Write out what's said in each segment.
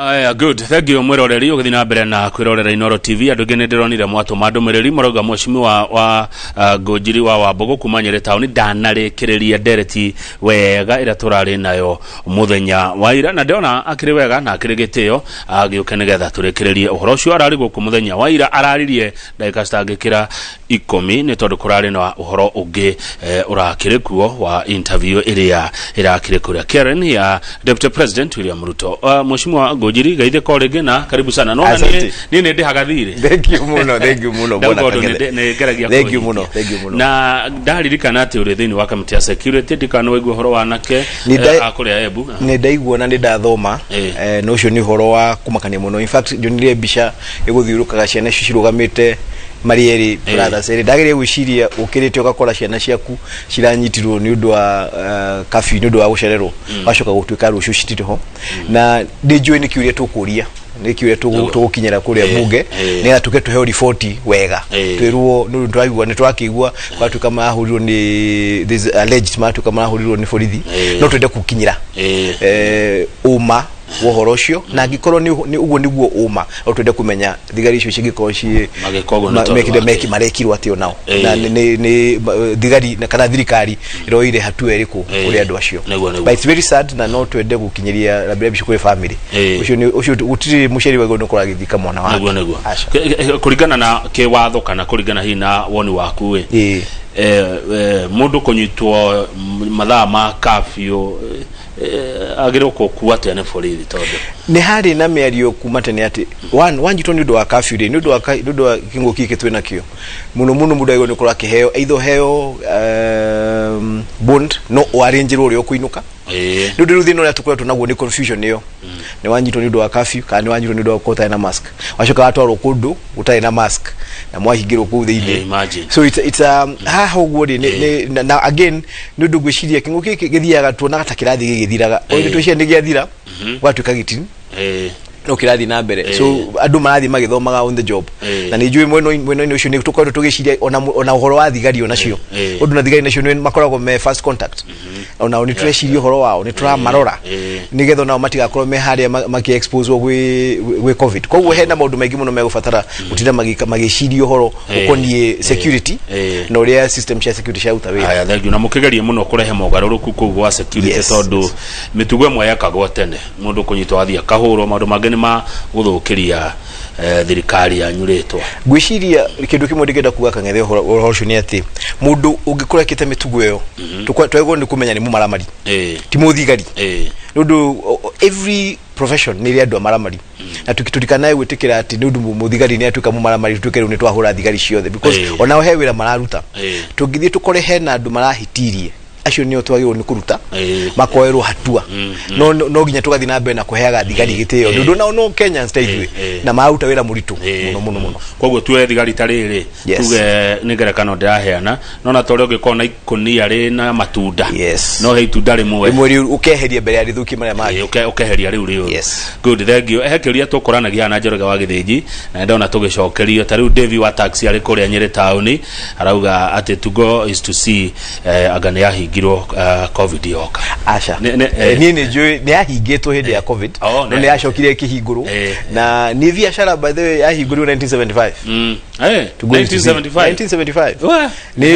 Aya, good. Thank you mwiroreri ũgĩthiĩ na mbere na kwĩrorera Inoro TV. Andũ aingĩ nĩ ndĩronire mwatũma ndũmĩrĩri marauga mheshimiwa wa Ngũnjiri wa Wambũgũ kuma Nyĩrĩ taũni ndanarĩkĩrĩria ndereti wega ĩrĩa tũrarĩ nayo mũthenya wa ira, na ndĩrona akĩrĩ wega na akĩrĩ gĩtĩo agĩũke nĩgetha tũrĩkĩrĩrie ũhoro ũcio. Ararĩ gũkũ mũthenya wa ira, araririe ndagĩka citangĩkĩra 10 nĩ tondũ kũrarĩ na ũhoro ũngĩ ũrakĩrĩ kuo wa interview ĩrĩa ĩrakĩrĩ kũrĩa Karen ya Deputy President William Ruto. Mheshimiwa Ngũnjiri, geithĩka o rĩngĩ na karibu sana. Nona Asante. Niĩ nĩ ndĩhaga thirĩ. Thank you muno, thank you muno, Ndauga bwana ũndũ Kang'ethe. nĩ ngeragia Thank you kũhingia. muno, thank you muno. Na ndaririkana atĩ ũrĩ thĩinĩ wa kamĩtĩ ya security, ndikana waigua ũhoro wa anake Nĩ a kũrĩa Embu. Nĩ ndaigua na nĩ ndathoma. Na ũcio nĩ ũhoro wa kũmakania mũno. In fact, nyonire mbica ĩgũthiũrũkaga ciana icio cirũgamĩte marĩ erĩ, brothers erĩ. Ndageria gwĩciria ũkĩrĩte ũgakora ciana ciaku ciranyitirwo nĩ ũndũ wa curfew, nĩ ũndũ wa gũcererwo, wacoka gũtuĩka rũciũ citirĩ ho. Na nĩ njũĩ nĩ kĩũria tũkũria, nĩ kĩũria tũgũkinyĩra kũrĩa bunge nĩgetha tũke tũheo riboti wega, twĩrwo nĩ ũndũ tũraigua, nĩ tũrakĩigua maratuĩka marahũrirwo nĩ this alleged, maratuĩka marahũrirwo nĩ borithi. No twende gũkinyĩra ũma wa ũhoro ũcio, na angĩkorwo nĩ ũguo nĩguo ũma, no twende kũmenya thigari icio cingĩkorwo ciĩ Magĩka ũguo nĩ tondũ mekire wa meki kĩ? marekirwo atĩ onao na nĩ thigari kana thirikari ĩroire hatua ĩrĩkũ kũrĩ andũ acio. Nĩguo. But it's very sad, na no twende gũkinyĩria rambirambi kũrĩ family. Ũcio gũtirĩ mũciari wagĩrĩirwo nĩ gũkorwo agĩthika mwana wake. Nĩguo. Aca. Kũringana na kĩwatho kana kũringana hihi na woni waku ĩ, mũndũ kũnyitwo mathaa ma curfew agĩrĩirwo gũkuo atĩa nĩ borithi, tondũ Nĩ harĩ na mĩario kuma tene atĩ one wanyitwo nĩ ũndũ wa curfew rĩ, nĩ ũndũ wa kĩng'ũki gĩkĩ twĩ nakĩo mũno mũno, mũndũ agĩrĩirwo nĩ gũkorwo akĩheo either heo bond no ũarĩnjĩrwo ũrĩa ũkũinũka. Nĩ ũndũ rĩu thĩna ũrĩa tũkoretwo naguo nĩ confusion ĩyo, nĩ wanyitwo nĩ ũndũ wa curfew kana nĩ wanyitwo nĩ ũndũ wa gũkorwo ũtarĩ na mask, wacoka watwarwo kũndũ gũtarĩ na mask na mwahingĩrwo kũu thĩinĩ. Imagine. So it's haha ũguo rĩ, na again nĩ ũndũ ngwĩciria kĩng'ũki gĩkĩ gĩthiaga tuonaga ta kĩrathiĩ gĩgĩthiraga, o hĩndĩ tweciria nĩ gĩathira, gwatuĩka gĩtini no kĩrathiĩ na mbere. So andũ marathiĩ magĩthomaga on the job. Na nĩ njũĩ mwena-inĩ ũcio nĩ tũkoretwo tũgĩciria ona ũhoro wa thigari onacio, ũndũ na thigari nacio nĩ makoragwo me first contact, onao nĩ tũreciria ũhoro wao, nĩ tũramarora nĩgetha onao matigakorwo me harĩa makĩ-exposewo gwĩ COVID. Koguo hena maũndũ maingĩ mũno megũbatara gũtinda magĩciria ũhoro ũkoniĩ security na ũrĩa system cia security ciaruta wĩra. Haya, thank you. Na mũkĩgerie mũno kũrehe mogarũrũku kũu gwa security, tondũ mĩtugo ĩmwe yekagwo tene, mũndũ kũnyitwo athiĩ akahũrwo, maũndũ mangĩ nĩ ma gũthũkĩria thirikari yanyu rĩtwa. Ngwĩciria kĩndũ kĩmwe ndĩngĩenda kuga, Kang'ethe, ũhoro ũcio nĩ atĩ mũndũ ũngĩkorwo ekĩte mĩtugo ĩyo, twagĩrĩirwo nĩ kũmenya nĩ mũmaramari, ti mũthigari, nĩ ũndũ every profession nĩ ĩrĩ andũ amaramari, na tũtikanae gwĩtĩkĩra atĩ nĩ ũndũ mũthigari nĩ atuĩka mũmaramari tuĩke rĩu nĩ twahũra thigari ciothe, because onao he wĩra mararuta. Tũngĩthiĩ tũkore hena andũ marahĩtirie, acio nĩo twagĩrĩirwo nĩ kũruta makoerwo hatua. No nginya tũgathiĩ na mbere na kũheaga thigari gĩtĩo, nĩ ũndũ nao no Kenyans ta ithuĩ na mararuta wĩra mũritũ mũno mũno mũno. Koguo tuoe thigari ta rĩrĩ, tuge nĩ ngerekano ndĩraheana, no na ta ũrĩa ũngĩkorwo na ikũnia rĩna matunda, no he itunda rĩmwe rĩmwe rĩu ũkeheria mbere ya rĩthũkie marĩa mangĩ. Ũkeheria rĩu rĩũru. Good, thank you. He kĩũria tũkũranagia haha na Njoroge wa Gĩthĩnji na ndona tũgĩcokerio. Ta rĩu Davy wa taxi arĩ kũrĩa Nyĩrĩ taũni arauga atĩ to go is to see, anga nĩ yahingirwo COVID yoka? Aca. Niĩ nĩ njũĩ nĩ yahingĩtwo hĩndĩ ya COVID, no nĩ yacokire ĩkĩhingũrwo. Na nĩ biacara, by the way, yahingũrirwo 1975. To go is to see. 1975? 1975. Wah. Nĩ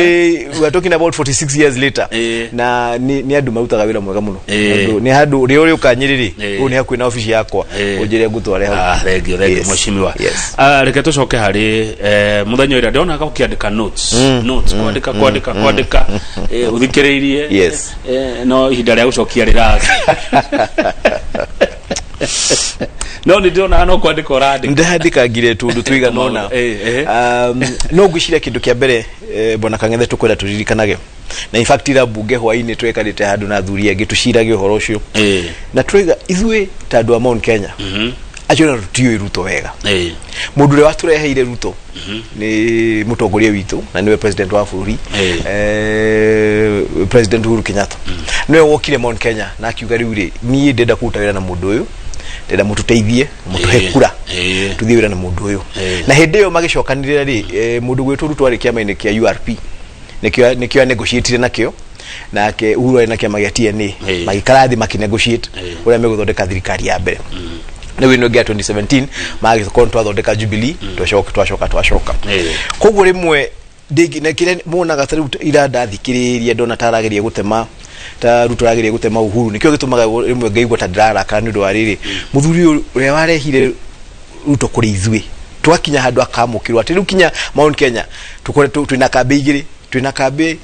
we are talking about 46 years later. Na nĩ andũ marutaga wĩra mwega mũno. Tondũ nĩ handũ rĩ ũrĩ ũka Nyĩrĩ rĩ, ũyũ nĩ hakuhĩ na obici yakwa, ũnjĩre ngũtware hau. Ah, thank you, thank you, mheshimiwa. Ah, reke tũcoke harĩ mũthenya ũrĩa ndĩronaga ũkĩandĩka notes, kwandĩka kwandĩka kwandĩka, ũthikĩrĩirie, no ihinda rĩa gũcokia rĩrathiĩ, no nĩ ndĩronaga no kwandĩka ũrandĩka. Ndandĩkangire tũndũ tũigana ũna. No ngwĩciria kĩndũ kĩa mbere, bwana Kang'ethe, tũkwenda tũririkanage, na in fact ira mbunge hwainĩ twekarĩte handũ na athuri angĩ tũcirage ũhoro ũcio, na tũraiga ithuĩ ta andũ a Mount Kenya acio na tũtiũĩ Ruto wega. Mũndũ ũrĩa watũreheire Ruto nĩ mũtongoria witũ na nĩwe president wa bũrũri, President Uhuru Kenyatta. Nĩwe wokire Mount Kenya na akiuga, "Rĩu rĩ, niĩ ndĩrenda kũruta wĩra na mũndũ ũyũ, ndĩrenda mũtũteithie, mũtũhe kura, tũthiĩ wĩra na mũndũ ũyũ." Na hĩndĩ ĩyo magĩcokanĩrĩra rĩ, mũndũ gwĩtwo Ruto arĩ kĩama-inĩ kĩa URP, nĩkĩo anegotiatire nakĩo, nake Uhuru arĩ na kĩama gĩa TNA. Magĩikara thĩ makĩnegotiate ũrĩa megũthondeka thirikari ya mbere. Rĩu ĩno ĩngĩ ya 2017 magĩkorwo twathondeka Jubilee, twacoka twacoka twacoka. Koguo rĩmwe ndĩngĩ na kĩrĩa muonaga ta rĩu ira ndathikĩrĩria ndona ta arageria gũtema, ta Ruto arageria gũtema Uhuru, nĩkĩo gĩtũmaga rĩmwe ngaigua ta ndĩrarakara nĩ ũndũ wa rĩrĩ, mũthuri ũyũ ũrĩa warehire Ruto kũrĩ ithuĩ twakinya handũ akamũkĩrwo atĩ rĩu kinya Mount Kenya tũkoretwo twĩna kambĩ igĩrĩ, twĩna kambĩ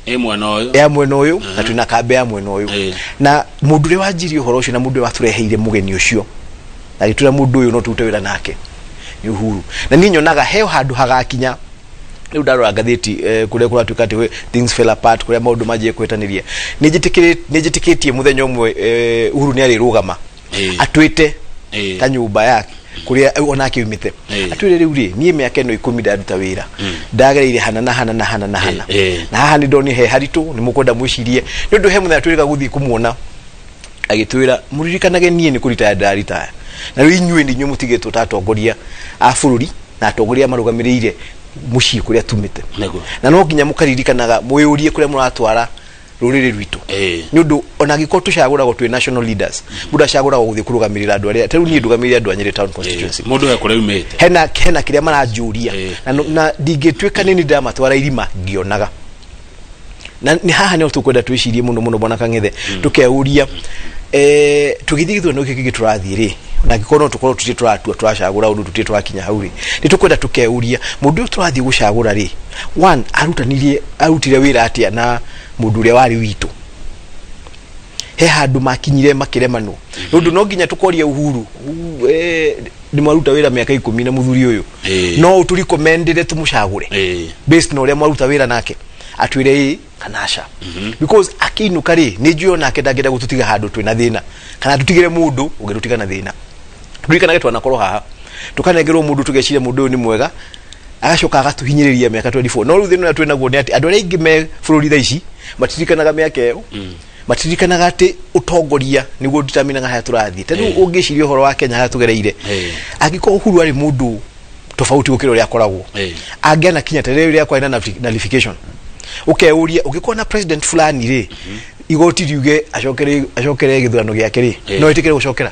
Ĩ mwena ũyũ ya mwena ũyũ na twĩna kambĩ ya mwena ũyũ. Na mũndũ ũrĩa wanjirie ũhoro ũcio na mũndũ ũrĩa watũreheire mũgeni ũcio na agĩtwĩra mũndũ ũyũ no tũrute wĩra nake nĩ Uhuru. Na niĩ nyonaga he handũ hagakinya, rĩu ndarora ngathĩti kũrĩa kũratuĩka atĩ things fell apart, kũrĩa maũndũ manjie kũhĩtanĩria, nĩ njĩtĩkĩtie mũthenya ũmwe Uhuru nĩ arĩrũgama atwĩte ta nyũmba yake kũrĩa onake aumĩte, atwĩre rĩu rĩ, niĩ mĩaka ĩno 10 ndaruta wĩra, ndagereire hana na hana na hana na hana, na haha nĩ ndonire he haritũ, nĩ mũkwenda mwĩcirie. Nĩ ũndũ he mũthenya twĩrĩga gũthiĩ kũmuona agĩtwĩra, mũririkanage niĩ nĩ kũritaya ndĩraritaya, na rĩu inyuĩ nĩ inyuĩ mũtigĩtwo ta atongoria a bũrũri na atongoria marũgamĩrĩire mũciĩ kũrĩa tumĩte, na no nginya mũkaririkanaga mwĩyũrie kũrĩa mũratwara rũrĩrĩ rwitũ, nĩ ũndũ ona angĩkorwo tũcagũragwo twĩ national leaders, mũndũ acagũragwo gũthiĩ kũrũgamĩrĩra andũ arĩa, ta rĩu niĩ ndũgamĩrĩire andũ a Nyĩrĩ Town constituency. Mũndũ he kũrĩa umĩte. Hena kĩrĩa maranjũria, na na ndingĩtuĩka nĩ niĩ ndĩramatwara irima ngĩonaga. Na nĩ haha nĩho tũkwenda twĩcirie mũno mũno, bwana Kang'ethe, tũkeuria tũgĩthiĩ gĩthurano gĩkĩ kĩngĩ tũrathiĩ rĩ, na angĩkorwo no tũkorwo tũtirĩ tũratua tũracagũra ũndũ, tũtirĩ tũrakinya hau rĩ, nĩ tũkwenda tũkeuria mũndũ ũyũ tũrathiĩ gũcagũra rĩ, one, arutanirie arutire wĩra atĩa na mũndũ ũrĩa warĩ witũ? He handũ makinyire makĩremanwo? Nĩ ũndũ no nginya tũkoria Uhuru, nĩ mwaruta wĩra mĩaka 10 na mũthuri ũyũ, no ũtũrecommendire tũmũcagũre based na ũrĩa mwaruta wĩra nake? Atwĩre ĩ kana aca, because akĩinũka rĩ, nĩ njũĩ onake ndangĩenda gũtũtiga handũ twĩna thĩna kana tũtigĩre mũndũ ũngĩtũtiga na thĩna. Tũririkanage twanakorwo haha tũkanengerwo mũndũ, tũgeciria mũndũ ũyũ nĩ mwega, agacoka agatũhinyĩrĩria mĩaka 24. No rĩu thĩna ũrĩa twĩnaguo nĩ atĩ andũ arĩa aingĩ me bũrũri thaa ici matiririkanaga mĩaka ĩyo, matiririkanaga atĩ ũtongoria nĩguo determinaga harĩa tũrathiĩ. Ta rĩu ũngĩciria ũhoro wa Kenya harĩa tũgereire, angĩkorwo Uhuru arĩ mũndũ tofauti gũkĩra ũrĩa akoragwo, angĩanakinya ta rĩrĩa kwarĩ na nullification, ũkeyũria ũngĩkorwo na president fulani rĩ, igoti riuge acokere acokere gĩthurano gĩake rĩ, no ĩtĩkĩre gũcokera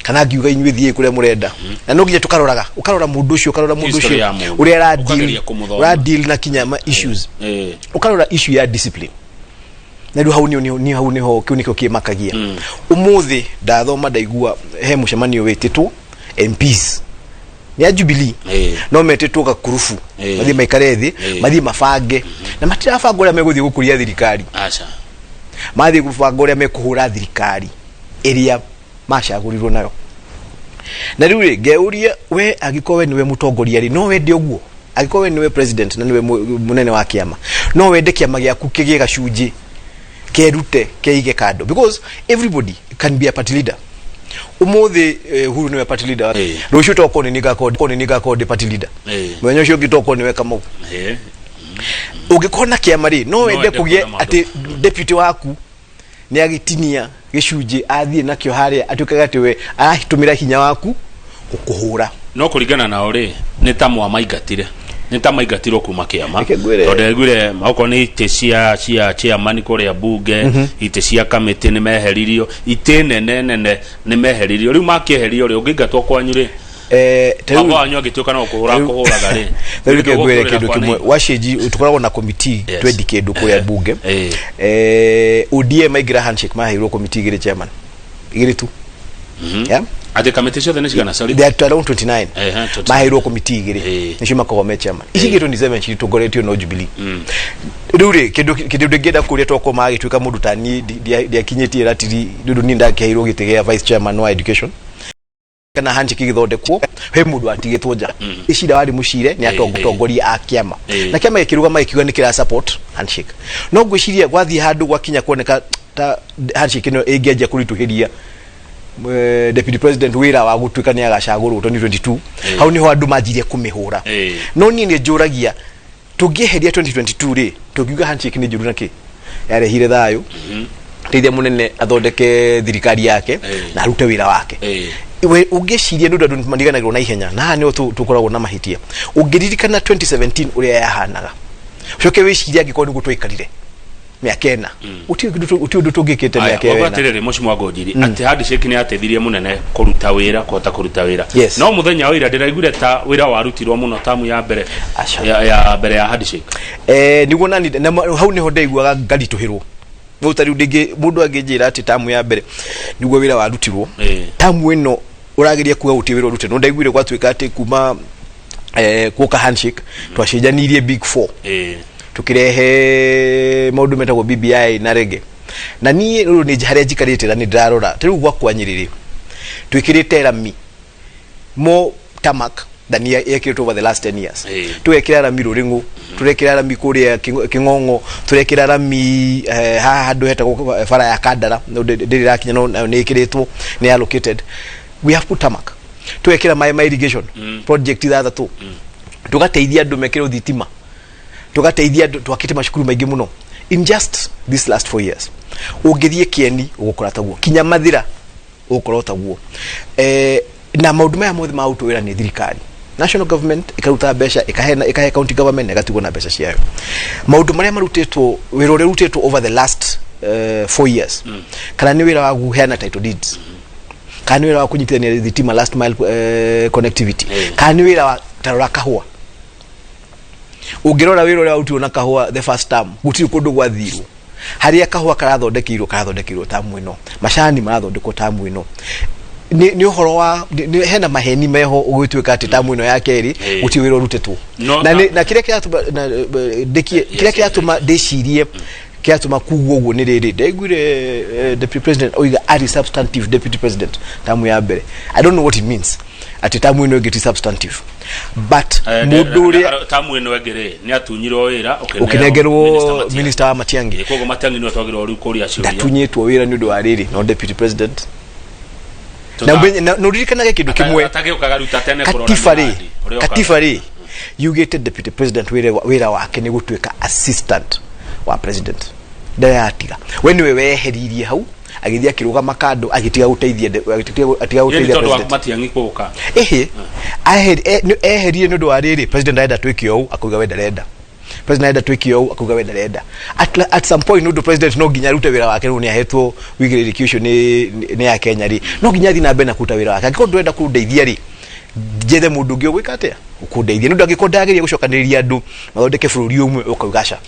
kana angiuga inyuĩ thiĩi kũrĩa mũrenda? Na no nginya tũkaroraga, ũkarora mũndũ ũcio, ũkarora mũndũ History ũcio ya mũndũ. ũrĩa ara Ũkageria kũmũthoma. Ũra deal na kinya ma issues, ũkarora issue ya discipline. Na rĩu hau nĩ hau nĩho kĩu nĩkĩo kĩmakagia. Ũmũthĩ ndathoma ndaigua he mũcemanio wĩtĩtwo MPs nĩ a Jubilee, no metĩtwo gakurubu, mathiĩ maikare thĩ, mathiĩ mabange, na matirabanga ũrĩa megũthiĩ gũkũria thirikari, aca, mathiĩ gũbanga ũrĩa mekũhũra thirikari ĩrĩa macagũrirwo nayo. Na rĩu rĩ, ngeuria, we angĩkorwo we nĩwe mũtongoria rĩ, no wende ũguo? Angĩkorwo we nĩwe president na nĩwe mũnene wa kĩama, no wende kĩama gĩaku kĩgĩe gacunjĩ kerute keige kando? Because everybody can be a party leader. Umuthi Uhuru niwe party leader, rucio tokorwo nĩ ngakorwo ndĩ party leader, mũthenya ũcio ũngĩ tokorwo nĩwe Kamau. Ũngĩkorwo na kĩama rĩ, no wende wende kũgĩe kuona maũndũ. Atĩ deputy waku nĩ agĩtinia gĩcunjĩ athiĩ nakĩo harĩa, atuĩkaga atĩ we aratũmĩra hinya waku gũkũhũra? No kũringana nao rĩ, nĩ ta mwamaingatire, nĩ ta maingatirwo kuma kĩama. Reke ngwĩre. Tondũ aiguire okorwo nĩ itĩ cia chairman kũrĩa bunge, itĩ cia kamĩtĩ nĩ meheririo, itĩ nene nene nĩ meheririo. Rĩu makĩeherio rĩ, ũngĩingatwo kwanyu rĩ, Ta rĩu- baba wanyu angĩtuĩka no kũhũra kũhũraga rĩ, rĩu reke ngwĩre ndũgũkũrĩra kĩndũ kwa kĩmwe. neighbor. Wacenji tũkoragwo na committee, twendi kĩndũ kũrĩa bunge. ODM maingĩra handshake, maheirwo committee igĩrĩ, chairman igĩrĩ tu. Yeah? Atĩ kamĩtĩ ciothe nĩ cigana, sorry? They are around 29. 29. Maheirwo committee igĩrĩ, nĩcio makoragwo me chairman. Ici ingĩ 27 citongoretio no Jubilee. Rĩu rĩ, kĩndũ ndĩngĩenda kũria, tokorwo magĩtuĩka mũndũ ta niĩ ndiakinyĩtie ratiri, nĩ ũndũ niĩ ndakĩheirwo gĩtĩ gĩa vice chairman wa education, kana handshake ĩgĩthondekwo he mũndũ watigĩtwo nja, icira warĩ mũcire nĩ atongoria a kĩama, na kĩama gĩkĩrũgama gĩkiuga nĩ kĩra support handshake. No ngwĩciria gwathiĩ handũ gwakinya kuoneka ta handshake ĩno ĩngĩanjia kũritũhĩria deputy president wĩra wa gũtuĩka nĩ agacagũrwo 2022, hau nĩho andũ manjirie kũmĩhũra. No niĩ nĩ njũragia, tũngĩeheria 2022 rĩ, tũngiuga handshake nĩ njũru na kĩ yarehire thayũ, teithia mũnene athondeke thirikari yake na arute wĩra wake? We ũngĩciria, nĩ ũndũ andũ mariganagĩrwo na ihenya, na haha nĩho tũkoragwo na mahĩtia. Ũngĩririkana 2017 ũrĩa yahanaga, ũcoke wĩcirie angĩkorwo nĩguo twaikarire. Mĩaka 4 gũtirĩ ũndũ tũngĩkĩte Aya, mĩaka ĩyo wauga 4. Atĩrĩrĩ, mũciĩ Ngũnjiri, atĩ handshake nĩ yateithirie mũnene kũruta wĩra, kũhota kũruta wĩra. Yes. No mũthenya wa ira ndĩraiguire ta wĩra warutirwo mũno tamu ya mbere Aca. ya mbere ya handshake. Niguo nani na hau niho ndaiguaga ngaritũhĩrwo rĩu. Ta rĩu ndingĩ mũndũ angĩnjĩra atĩ tamu ya mbere niguo wĩra warutirwo. Tamu ĩno ũrageria kuga gũtirĩ wĩra ũrutĩtwo. Ndaiguire gwatuĩka atĩ kuma kuoka handshake twacenjanirie big four, tukirehe maundu metagwo BBI na rege. Na niĩ rĩu nĩ harĩa njikarĩte na nĩ ndĩrarora ta rĩu gwakwa Nyĩrĩ twĩkĩrĩte rami more tarmac than yekĩrĩtwo over the last 10 years. Tũgekĩra rami Rũrĩng'ũ, tũrekĩra rami kũrĩa Kĩng'ong'o, tũrekĩra rami haha handũ hetagwo bara ya Kandara, no ndĩrĩ ĩrakinya, no nayo nĩ ĩkĩrĩtwo, nĩ allocated. We have put tarmac, tũgekĩra maĩ ma irrigation project ithathatũ, tũgateithia andũ mekĩrwo thitima, tũgateithia andũ, twakĩte macukuru maingĩ mũno in just this last 4 years. Ũngĩthiĩ Kĩeni ũgũkora taguo, kinya Mathira ũgũkora taguo. Na maũndũ maya mothe marutwo wĩra nĩ thirikari, national government ĩkaruta mbeca, ĩkahe county government na ĩgatigwo na mbeca ciayo. Maũndũ marĩa marutĩtwo, wĩra ũrĩa ũrutĩtwo over the last 4 years, kana nĩ wĩra wa kũheana title deeds, kana nĩ wĩra wa kũnyitithania thitima, last mile connectivity, kana nĩ wĩra wa tarora kahũa, ũngĩrora wĩra ũrĩa warutirwo na kahũa the first term, gũtirĩ kũndũ gwathirwo. Harĩa kahũa karathondekeirwo tamu ĩno, macani marathondekwo tamu ĩno. Nĩ ũhoro wa hena maheni meho ũgĩtuĩka atĩ tamu ĩno ya kerĩ gũtirĩ wĩra ũrutĩtwo. Na na kĩrĩa kĩratũma na ndĩkie, kĩrĩa kĩratũma ndĩcirie, kĩratũma kuguo ũguo nĩ rĩrĩ ndaiguire deputy president oiga arĩ substantive deputy president tamu ya mbere. I don't know what it means atĩ tamu ĩno ĩngĩ ti substantive, but mũndũ ũrĩa Tamu ĩno ĩngĩ rĩ, nĩ atunyirwo wĩra, ũkĩnengerwo ũkĩnengerwo minister wa Matiang'i. Koguo Matiang'i nĩwe twagĩrĩirwo rĩu kũria ciũria. Ndatunyĩtwo wĩra nĩ ũndũ wa rĩrĩ, no deputy president na na ũririkanage kĩndũ kĩmwe. Atagĩũkaga rĩu ta tene kũrora Katiba rĩ, mĩrandi, ũrĩa ũkaga. Katiba rĩ yugĩte deputy president wĩra wake nĩ gũtuĩka assistant wa president. Ndaratiga we nĩwe weheririe hau, agĩthiĩ akĩrũgama kando, agĩtiga gũteithia agĩtiga Ĩĩ, nĩ gũteithia tondũ wa president. Matiang'i gũka. Ĩhĩ, eheririe nĩ ũndũ wa rĩrĩ, president arenda twĩke ũũ, akauga we ndarenda, president arenda twĩke ũũ, akauga we ndarenda. At some point, nĩ ũndũ president no nginya arute wĩra wake, rĩu nĩ ahetwo wĩigĩrĩrĩki ũcio nĩ ya Kenya rĩ, no nginya athiĩ na mbere na kũruta wĩra wake. Angĩkorwo ndũrenda kũndeithia rĩ, njethe mũndũ ũngĩ ũgwĩka atĩa, ũkũndeithia, nĩ ũndũ angĩkorwo ndageria gũcokanĩrĩria andũ mathondeke bũrũri ũmwe, ũkauga aca.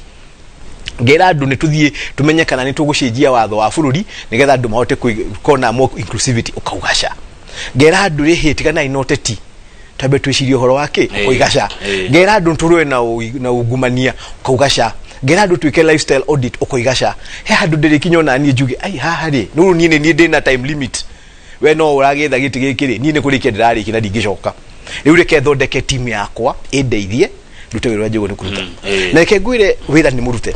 Ngera andũ nĩ tũthiĩ tũmenye kana nĩ tũgũcenjia watho wa bũrũri nĩgetha andũ mahote kuona more inclusivity, ũkauga aca. Ngera andũ rĩ, tiganai na ũteti, twambe twĩcirie ũhoro wa kĩ, ũkauga aca. Ngera andũ tũrũe na ungumania, ũkauga aca. Ngera andũ twĩke lifestyle audit, ũkoiga aca. He handũ ndĩrĩkinya ona niĩ njuge ai haha rĩ, nĩ niĩ nĩ niĩ ndĩna time limit, we no ũragĩetha gĩtĩ gĩkĩ rĩ, niĩ nĩ kũrĩkia ndĩrarĩkia na ndingĩcoka. Rĩu reke thondeke timu yakwa ĩndeithie ndute wĩra ũrĩa njagĩrĩirwo nĩ kũruta. Na reke ngwĩre, wĩra nĩ mũrute.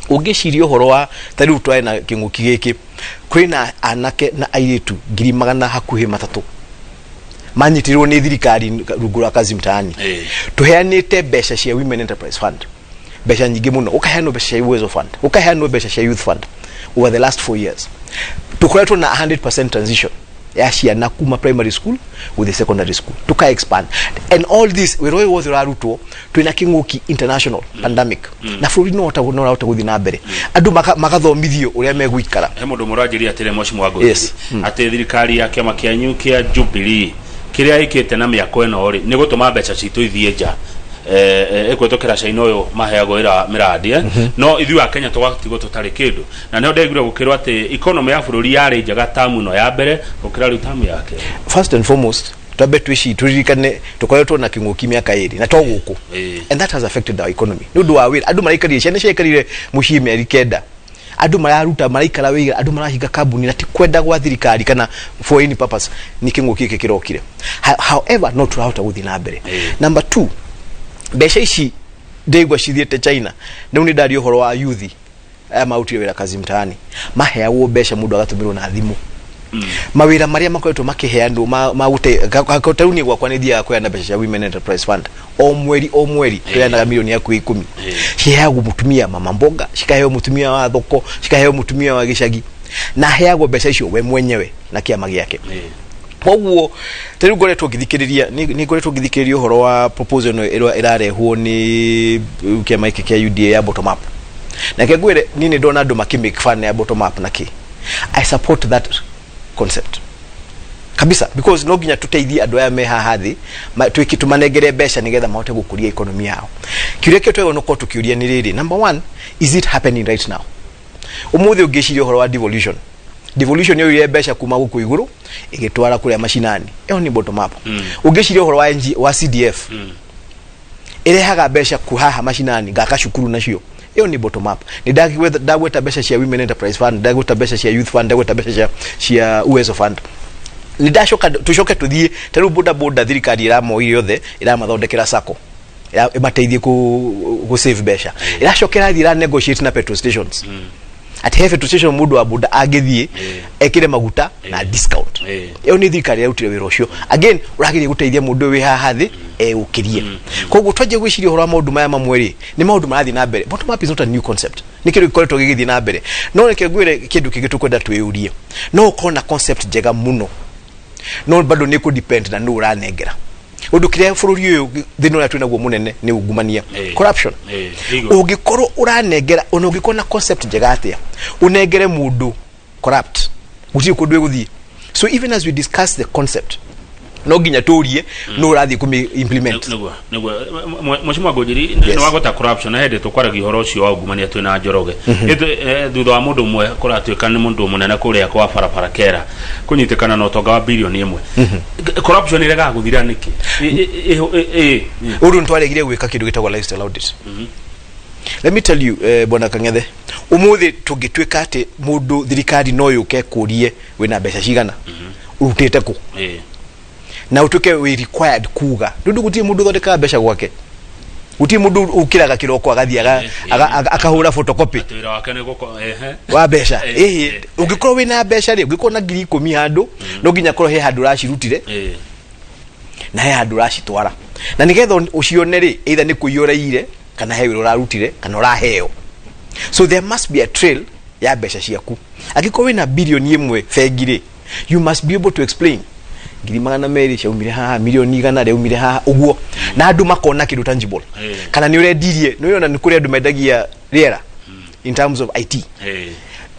Ũngĩciria ũhoro wa ta rĩu twarĩ na kĩng'ũki gĩkĩ, kwĩna anake na airĩtu 300,000 hakuhĩ manyitirwo nĩ thirikari rungu rwa Kazi Mtaani. Tũheanĩte mbeca cia Women Enterprise Fund, mbeca nyingĩ mũno, ũkaheanwo mbeca cia Uwezo Fund, ũkaheanwo mbeca cia Youth Fund. Over the last 4 years tũkoretwo na 100% transition ya ciana kuma primary school with the secondary school, tuka expand and all this. Wĩra ũyũ wothe ũrarutwo twĩna kĩng'ũki, international pandemic, na bũrũri no ũrahota gũthiĩ na mbere, andũ magathomithio ũrĩa megũikara. He mũndũ mũranjĩria atĩrĩ, mheshimiwa Ngũthi, atĩ thirikari ya kĩama kĩanyu kĩa Jubilee kĩrĩa ĩkĩte na mĩako ĩno rĩ, nĩ gũtũma mbeca citũ ithiĩ nja ĩkũhetũkĩra China ũyũ maheagwo wĩra mĩrandi, no ithuĩ a Kenya tũgatigwo tũtarĩ kĩndũ. Na nĩho ndaiguire gũkĩrwo atĩ economy ya bũrũri yarĩ njega tamu ĩno ya mbere gũkĩra rĩu tamu ya kerĩ. First and foremost, twambe twĩci tũririkane tũkoretwo na kĩng'ũki mĩaka 2 na to gũkũ, and that has affected our economy nĩ ũndũ wa wĩra. Andũ maraikarire, ciana ciaikarire mũciĩ mĩeri 9, andũ mararuta, maraikara wĩra, andũ marahinga kambuni, na ti kwenda gwa thirikari kana for any purpose, nĩ kĩng'ũki gĩkĩ kĩrokire. However, no tũrahota gũthiĩ na mbere. Number two, mbeca ici ndĩigua cithiĩte China. Rĩu nĩ ndaria ũhoro wa yuthi aya marutire wĩra Kazi Mtaani, maheagwo mbeca, mũndũ agatũmĩrwo na thimũ. Mawĩra marĩa makoretwo makĩheanwo ma gũte ta rĩu niĩ gwakwa nĩ thiaga kũheana mbeca cia Women Enterprise Fund o mweri o mweri, tũheanaga milioni hakuhĩ 10. Ciheagwo mũtumia mama mboga, cikaheo mũtumia wa thoko, cikaheo mũtumia wa gĩcagi, na aheagwo mbeca icio we mwenyewe na kĩama gĩake. Koguo ta rĩu ngoretwo ngĩthikĩrĩria, nĩ ngoretwo ngĩthikĩrĩria ũhoro wa proposal ĩno ĩrĩa ĩrarehwo nĩ kĩama gĩkĩ kĩa UDA ya bottom up. Na reke ngwĩre, niĩ nĩ ndona andũ makĩ make fun ya bottom up na kĩ. I support that concept kabisa, because no nginya tuteithie andũ aya me haha thĩ, twĩke tũmanengere mbeca nĩgetha mahote gũkũria economy yao. Kĩũria kĩo twagĩrĩirwo nĩ gũkorwo tũkĩũria nĩ rĩrĩ: number one, is it happening right now? Ũmũthĩ ũngĩciria ũhoro wa devolution, devolution yoire mbeca kuma gũkũ igũrũ ĩgĩtwara kũrĩa macinani, ĩyo nĩ bottom up. Ũngĩciria ũhoro wa, NG, wa CDF, ĩrehaga mbeca ku haha macinani, ngaka cukuru nacio, ĩyo nĩ bottom up. Nĩ ndagweta mbeca cia Women Enterprise Fund, ndagweta mbeca cia Youth Fund, ndagweta mbeca cia Uwezo Fund. Nĩ ndacoka tũcoke tũthiĩ ta rĩu boda boda, thirikari ĩramoire othe, ĩramathondekera sacco ĩmateithie ku save mbeca. Ĩracoka ĩrathiĩ ĩra negotiate na petrol stations atĩ he petrol station mũndũ wa boda angĩthiĩ ekĩre maguta na discount. Ĩyo nĩ thirikari ĩrarutire wĩra ũcio. Again, ũrageria gũteithia mũndũ ũyũ wĩ haha thĩ eũkĩrie. Koguo twanjie gwĩciria ũhoro wa maũndũ maya mamwe rĩ, nĩ maũndũ marathiĩ na mbere. Bottom up is not a new concept, nĩ kĩndũ gĩkoretwo gĩgĩthiĩ na mbere. No reke ngwĩre kĩndũ kĩngĩ tũkwenda twĩyũrie: no ũkorwo na concept njega mũno, no bado nĩ kũ depend na nũ ũranengera. Ũndũ kĩrĩa bũrũri ũyũ, thĩna ũrĩa twĩnaguo mũnene nĩ ungumania, corruption. Igũrũ. Ũngĩkorwo ũranengera, ona ũngĩkorwo na concept njega atĩa, ũnengere mũndũ corrupt, gũtirĩ kũndũ ĩgũthiĩ. So even as we discuss the concept, no nginya tũrie nũ ũrathiĩ kũmĩ implement. Nĩguo Mheshimiwa Ngũnjiri, nĩ wagweta corruption, na hĩndĩ tũkwaragia ũhoro ũcio wa ungumania twĩna Njoroge. Thutha wa mũndũ ũmwe kũratuĩka nĩ mũndũ mũnene kũrĩa kwa barabara kera kũnyitĩkana na ũtonga wa 1 bilioni. Corruption ĩregaga gũthira nĩkĩ? Ũndũ nĩtwaregire gwĩka kĩndũ gĩtagwo lifestyle audit. Let me tell you, bwana Kang'ethe, ũmũthĩ tũngĩtuĩka atĩ mũndũ, thirikari no yũke kũrie wĩna mbeca cigana, ũrutĩte kũ, na ũtuĩke wĩ required kuga, nĩ ũndũ gũtirĩ mũndũ ũthondekaga mbeca gwake, gũtirĩ mũndũ ũkĩraga kĩroko agathiĩ akahũra photocopy Atĩ wĩra wake nĩ gũko ehe. wa mbeca. Ĩhĩ, ũngĩkorwo wĩna mbeca rĩ, ũngĩkorwo na 10,000 handũ, no nginya korwo he handũ ũracirutire na he handũ ũracitwara, na nĩgetha ũcione rĩ, either nĩ kũiya ũraiyire, kana he wĩra ũrarutire, kana ũraheo. So there must be a trail ya mbeca ciaku. Angĩkorwo wĩna 1 bilioni bengi rĩ, you must be able to explain 200,000 ciaumire haha, 100,000,000 rĩaumire haha, ũguo, na andũ makona kĩndũ tangible. Kana nĩ ũrendirie, nĩ ũrona nĩ kũrĩ andũ mendagia rĩera in terms of IT,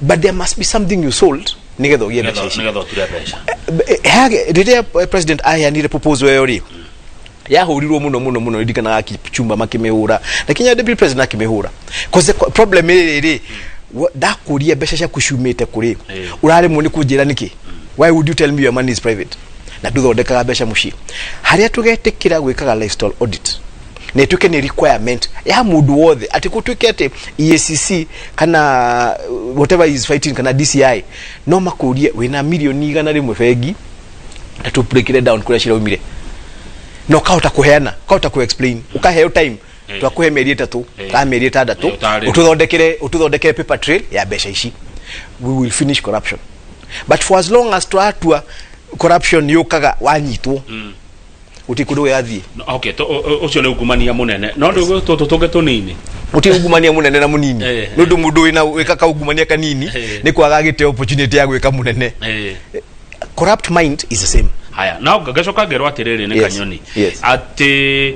but there must be something you sold nĩgetha ũgĩe mbeca ici. Nĩgetha ũture mbeca. Rĩrĩa president aheanire proposal ĩyo rĩ, yahũrirwo mũno mũno mũno. Ririkanaga Kipchumba makĩmĩhũra, na kinya deputy president akĩmĩhũra, cause the problem ĩrĩ rĩ, ndakũria mbeca ciaku ciumĩte kũrĩ, ũraremwo nĩ kũnjĩra nĩkĩ. Why would you tell me your money is private na ndũthondekaga mbeca mũciĩ? Harĩa tũgetĩkĩra gwĩkaga lifestyle audit na ĩtuĩke nĩ requirement ya mũndũ wothe, atĩ gũtuĩke atĩ EACC kana whatever is fighting, kana DCI, no makũrie wĩna 100,000,000 bengi na tũ break it down kũrĩa ciraumire, na ũkahota kũheana, ũkahota kũ explain, ũkaheo time, twakũhe mĩeri 3 kana mĩeri 6, Ũtarĩrie. ũtũthondekere paper trail ya mbeca ici. We will finish corruption. But for as long as tũratua corruption yũkaga wanyitwo, gũtirĩ kũndũ gĩgathiĩ. Okay, ũcio nĩ ungumania mũnene, no ndũgũ tũtũ tũngĩ tũnini? Gũtirĩ ungumania mũnene na mũnini, nĩ ũndũ mũndũ wĩna wĩkaga ungumania kanini nĩ kwaga gĩte opportunity ya gwĩka mũnene. Corrupt mind is the same. Haya, no ngacoka ngerwo atĩrĩrĩ, nĩ Kanyoni, atĩ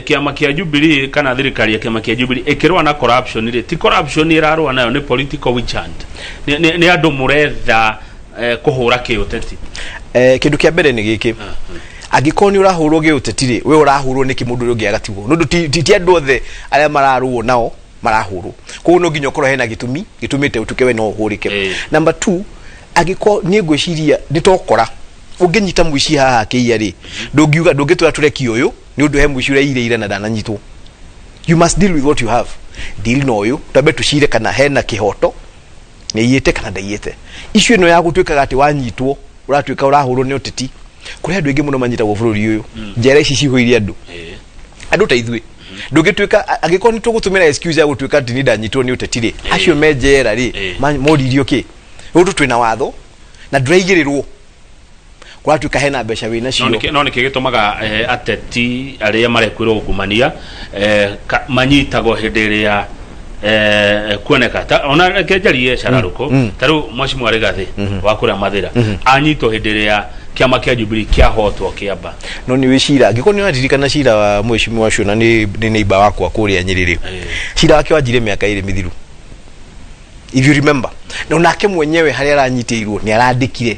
kĩama kĩa Jubilee kana thirikari ya kĩama kĩa Jubilee ĩkĩrũa na corruption rĩ, ti corruption ĩrarũa nayo, nĩ political witch hunt, nĩ andũ mũretha kũhũra kĩũteti. Kĩndũ kĩa mbere nĩ gĩkĩ: angĩkorwo nĩ ũrahũrwo gĩũteti rĩ, we ũrahũrwo nĩkĩ mũndũ ũrĩa ũngĩ agatigwo? Nĩ ũndũ ti andũ othe arĩa mararũo nao marahũrwo. Koguo no nginya ũkorwo hena gĩtũmi gĩtũmĩte ũtuĩke we no ũhũrĩke. Number two, angĩkorwo niĩ ngwĩciria nĩ tokora ũngĩnyita mũici haha akĩiya rĩ, ndũngiuga, ndũngĩtwĩra tũreki ũyũ nĩ ũndũ he mũici ũrairĩire na ndananyitwo. You must deal with what you have. Deal na ũyũ, twambe tũcire kana hena kĩhoto, nĩ aiyĩte kana ndaiyĩte. Icio ĩno ya gũtuĩkaga atĩ wanyitwo ũratuĩka ũrahũrwo nĩ ũteti, kũrĩ andũ aingĩ mũno manyitagwo bũrũri ũyũ, njera ici cihũire andũ, andũ ta ithuĩ. Ndũngĩtuĩka, angĩkorwo nĩ tũgũtũmĩra excuse ya gũtuĩka atĩ niĩ ndanyitwo nĩ ũteti rĩ, acio me njera rĩ, moririo kĩ? Ũndũ twĩna watho na ndũraigĩrĩrwo, kũratuĩka hena mbeca wĩ nacio. No nĩkĩ gĩtũmaga ateti arĩa marekwĩrwo ungumania manyitagwo hĩndĩ ĩrĩa kuoneka ta ona reke njarie cararũkũ, ta rĩu Mheshimiwa Rigathĩ wa kũrĩa Mathĩra anyitwo hĩndĩ ĩrĩa kĩama kĩa Jubilee kĩahotwo kĩamba? No nĩ wĩ cira, angĩkorwo nĩ ũraririkana cira wa mheshimiwa ũcio, na nĩ neighbor wakwa kũrĩa Nyĩrĩ rĩ, cira wake wanjire mĩaka 2 mĩthiru. If you remember, na onake mwenyewe harĩa aranyitĩirwo nĩ arandĩkire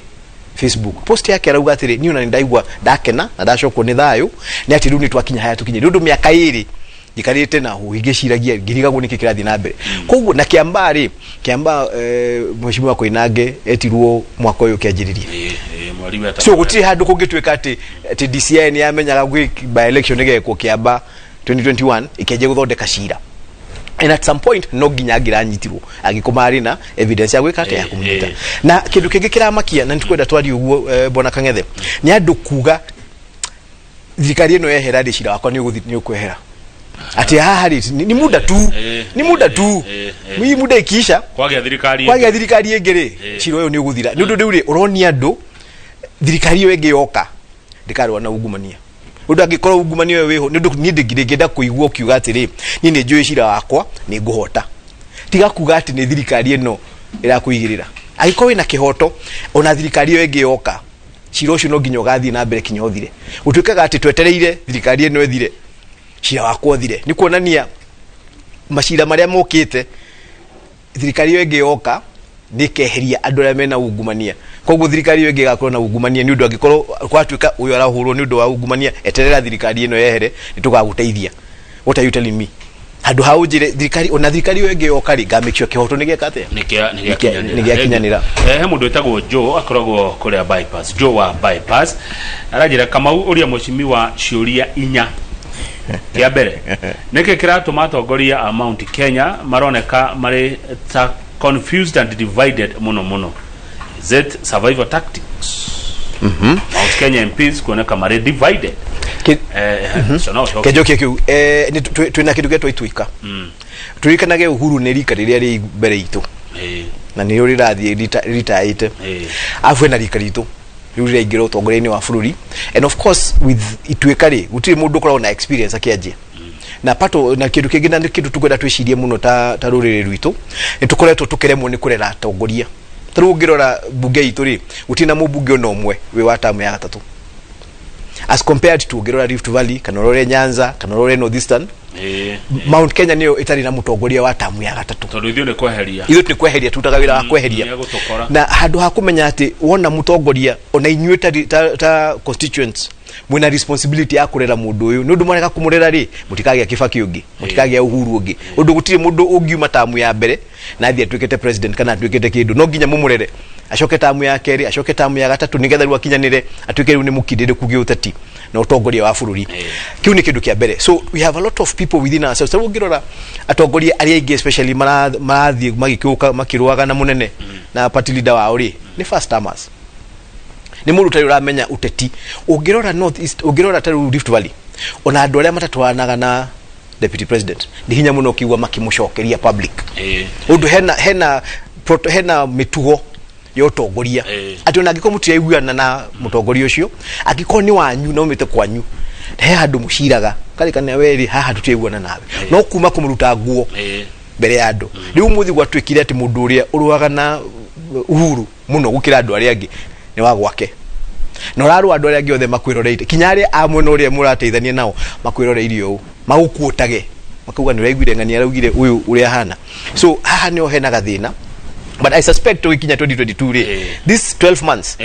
Facebook post yake, arauga atĩrĩ, niĩ ona nĩ ndaigua ndakena na ndacokwo nĩ thayũ nĩ atĩ rĩu nĩ twakinya harĩa tũkinyire, nĩ ũndũ mĩaka 2 njikarĩte na hũ ngĩciragia ngĩrigagwo nĩkĩ kĩrathiĩ na mbere. Koguo na Kĩambaa rĩ, Kĩambaa, Mheshimiwa Koinange etirwo mwaka ũyũ ũkĩanjĩrĩria. Ĩĩ, mweri wa So gũtirĩ handũ kũngĩtuĩka atĩ DCI nĩ yamenyaga gwĩ by election ĩgekwo Kĩamba 2021 ĩkĩanjia gũthondeka cira, and at some point no nginya angĩranyitirwo angĩkorwo marĩ na evidence ya gwĩka atĩa, ya kũmũnyita. Na kĩndũ kĩngĩ kĩramakia na nĩtũkwenda twarie ũguo, bwana Kang'ethe, nĩ andũ kuga thirikari ĩno yehera rĩ, cira wakwa nĩ ũkwehera, atĩ haha rĩ ni muda tu, ni muda tu, hii muda ikiisha, kwagĩa thirikari kwagĩa thirikari ĩngĩ rĩ, cira ũyũ nĩ ũgũthira. Nĩ ũndũ rĩu rĩ ũronia andũ thirikari ĩyo ĩngĩ yoka ndĩkarũa na ungumania, ũndũ angĩkorwo ungumania ũyũ wĩho. Nĩ ũndũ niĩ ndingĩenda kũigua ũkiuga atĩrĩ, niĩ nĩ njũĩ cira wakwa nĩ ngũhota. Tiga kuga atĩ nĩ thirikari ĩno ĩrakũigĩrĩra. Angĩkorwo wĩna kĩhoto, ona thirikari ĩyo ĩngĩ yoka, cira ũcio no nginya ũgathiĩ na mbere kinya ũthire. Gũtuĩkaga atĩ twetereire thirikari ĩno ĩthire, cira wakwa ũthire, nĩ kuonania macira marĩa mokĩte, thirikari ĩyo ĩngĩ yoka nĩ ĩkeheria andũ arĩa mena ungumania. Koguo thirikari ĩyo ĩngĩ ĩgakorwo na ungumania, nĩ ũndũ angĩkorwo gwatuĩka ũyũ arahũrwo nĩ ũndũ wa ungumania, eterera thirikari ĩno yehere nĩ tũgagũteithia. What are you telling me? Handũ ha ũnjĩre thirikari, ona thirikari ĩyo ĩngĩ yoka rĩ, nga make sure kĩhoto nĩ gĩeka atĩa? Nĩ Nĩgĩakinyanĩra. He mũndũ wĩtagwo Joe, akoragwo kũrĩa Bypass. Joe wa Bypass aranjĩra, Kamau, ũria mheshimiwa ciũria inya. Kĩa mbere, nĩkĩ kĩratũma atongoria a Mount Kenya maroneka marĩ ta confused and divided mũno mũno? Is it survival tactics? Mount Kenya MPs kuoneka marĩ divided. So no ũcoke. Kĩnjokie kĩu, nĩ twĩna kĩndũ gĩetwo ituĩka. Tũririkanage Uhuru nĩ rika rĩrĩa rĩ mbere itũ na nĩrĩo rĩrathiĩ ritaĩte. Arabu hena rika ritũ rĩu rĩraingĩra ũtongoria-inĩ wa bũrũri, and of course with ituĩka rĩ, gũtirĩ mũndũ ũkoragwo na experience akĩanjia na pato. Na kĩndũ kĩngĩ, na nĩ kĩndũ tũkwenda twĩcirie mũno ta rũrĩrĩ rwitũ, nĩ tũkoretwo tũkĩremwo nĩ kũrera atongoria. Ta rĩu ũngĩrora mbunge itũ rĩ, gũtirĩ na mũmbunge ona ũmwe wĩ wa tamu ya gatatũ, as compared to ũngĩrora Rift Valley kana ũrore Nyanza kana ũrore North Eastern. Mount Kenya nĩyo ĩtarĩ na mũtongoria wa tamu ya gatatũ. Tondũ ithuĩ nĩ kweheria. Ithuĩ nĩ kweheria tutaga wĩra wa kweheria. Nĩ gũtũkora. Na handũ ha kũmenya atĩ wona mũtongoria, ona inyuĩ ta constituents mwĩna responsibility ya kũrera mũndũ ũyũ, nĩ ũndũ mwarega kũmũrera rĩ, mũtikagĩa Kibaki ũngĩ, mũtikagĩa Uhuru ũngĩ. Ũndũ gũtirĩ mũndũ ũngiuma tamu ya mbere na athiĩ atuĩkĩte president kana atuĩkĩte kĩndũ. No nginya mũmũrere acoke tamu ya kerĩ, acoke tamu ya gatatũ, nĩgetha rĩu akinyanĩre, atuĩke rĩu nĩ mũkindĩrĩku gĩũteti na ũtongoria wa bũrũri. Kĩu nĩ kĩndũ kĩa mbere. So we have a lot of people within ourselves. Rĩu ũngĩrora atongoria arĩa aingĩ especially marathiĩ magĩkĩũka makĩrũaga na mũnene na party leader wao rĩ, nĩ first timers, nĩ mũndũ ũtarĩ ũramenya ũteti. Ũngĩrora North East, ũngĩrora ta rĩu Rift Valley, ona andũ arĩa matatwaranaga na deputy president nĩ hinya mũno ũkĩigua makĩmũcokeria public. Ũndũ hena mĩtugo ya ũtongoria atĩ ona angĩkorwo mũtiraiguana na mũtongoria ũcio, angĩkorwo nĩ wanyu na umĩte kwanyu, he handũ mũciraga karĩkana werĩ, haha tũtiraiguana nawe, no kuma kũmũruta nguo mbere ya andũ. Rĩu ũmũthĩ gwatuĩkire atĩ mũndũ ũrĩa ũrũaga na Uhuru mũno gũkĩra andũ arĩa angĩ nĩ wa gwake, na ũrarũa andũ arĩa angĩ othe makwĩroreire, kinya arĩa a mwena ũrĩa mũrateithania nao makwĩroreire ũũ, magũkuotage makauga nĩ ũraiguire ng'ania araugire ũyũ ũrĩa ahana. So haha nĩho hena gathĩna, but I suspect tũgĩkinya 2022 rĩ, this 12 months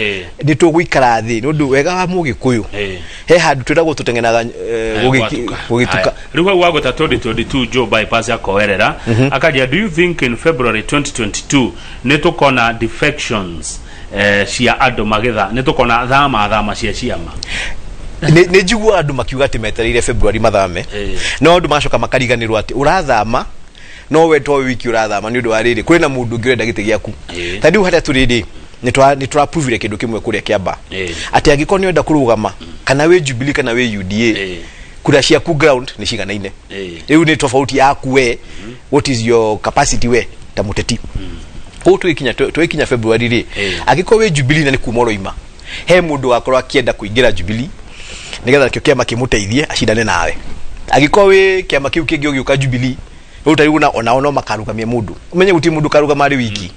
nĩ tũgũikara thĩ, nĩ ũndũ wega wa mũgĩkũyũ he handũ twĩragwo tũteng'eraga Gwatuka. gũgĩtuka. Haya. Rĩu hau wagweta 2022, Joe Bypass akoerera akajia, do you think in February 2022 nĩ tũkona defections cia andũ magĩtha, nĩ tũkona thama thama cia ciama? Nĩ njiguaga andũ makiuga atĩ metereire February mathame, no andũ magacoka makariganĩrwo atĩ ũrathama no we to wiki ũrathama, nĩ ũndũ wa rĩrĩ, kũrĩ na mũndũ ũngĩ ũrenda gĩtĩ gĩaku. Ta rĩu harĩa tũrĩ rĩ, nĩ tũraprovire kĩndũ kĩmwe kũrĩa Kĩamba, atĩ angĩkorwo nĩ ũrenda kũrũgama kana wĩ Jubilee kana wĩ UDA, kura ciaku ground nĩ ciganaine. Rĩu nĩ tofauti yaku we, what is your capacity we ta mũteti. Koguo tũgĩkinya February rĩ, angĩkorwo wĩ Jubilee na nĩ kuma ũroima, he mũndũ wakorwo akĩenda kũingĩra Jubilee nĩgetha nakĩo kĩama kĩmũteithie acindane nawe. Angĩkorwo wĩ kĩama kĩu kĩngĩ ũgĩũka Jubilee rĩu, ta rĩu onao no makarũgamia mũndũ. Ũmenye gũtirĩ mũndũ karũgama arĩ wiki.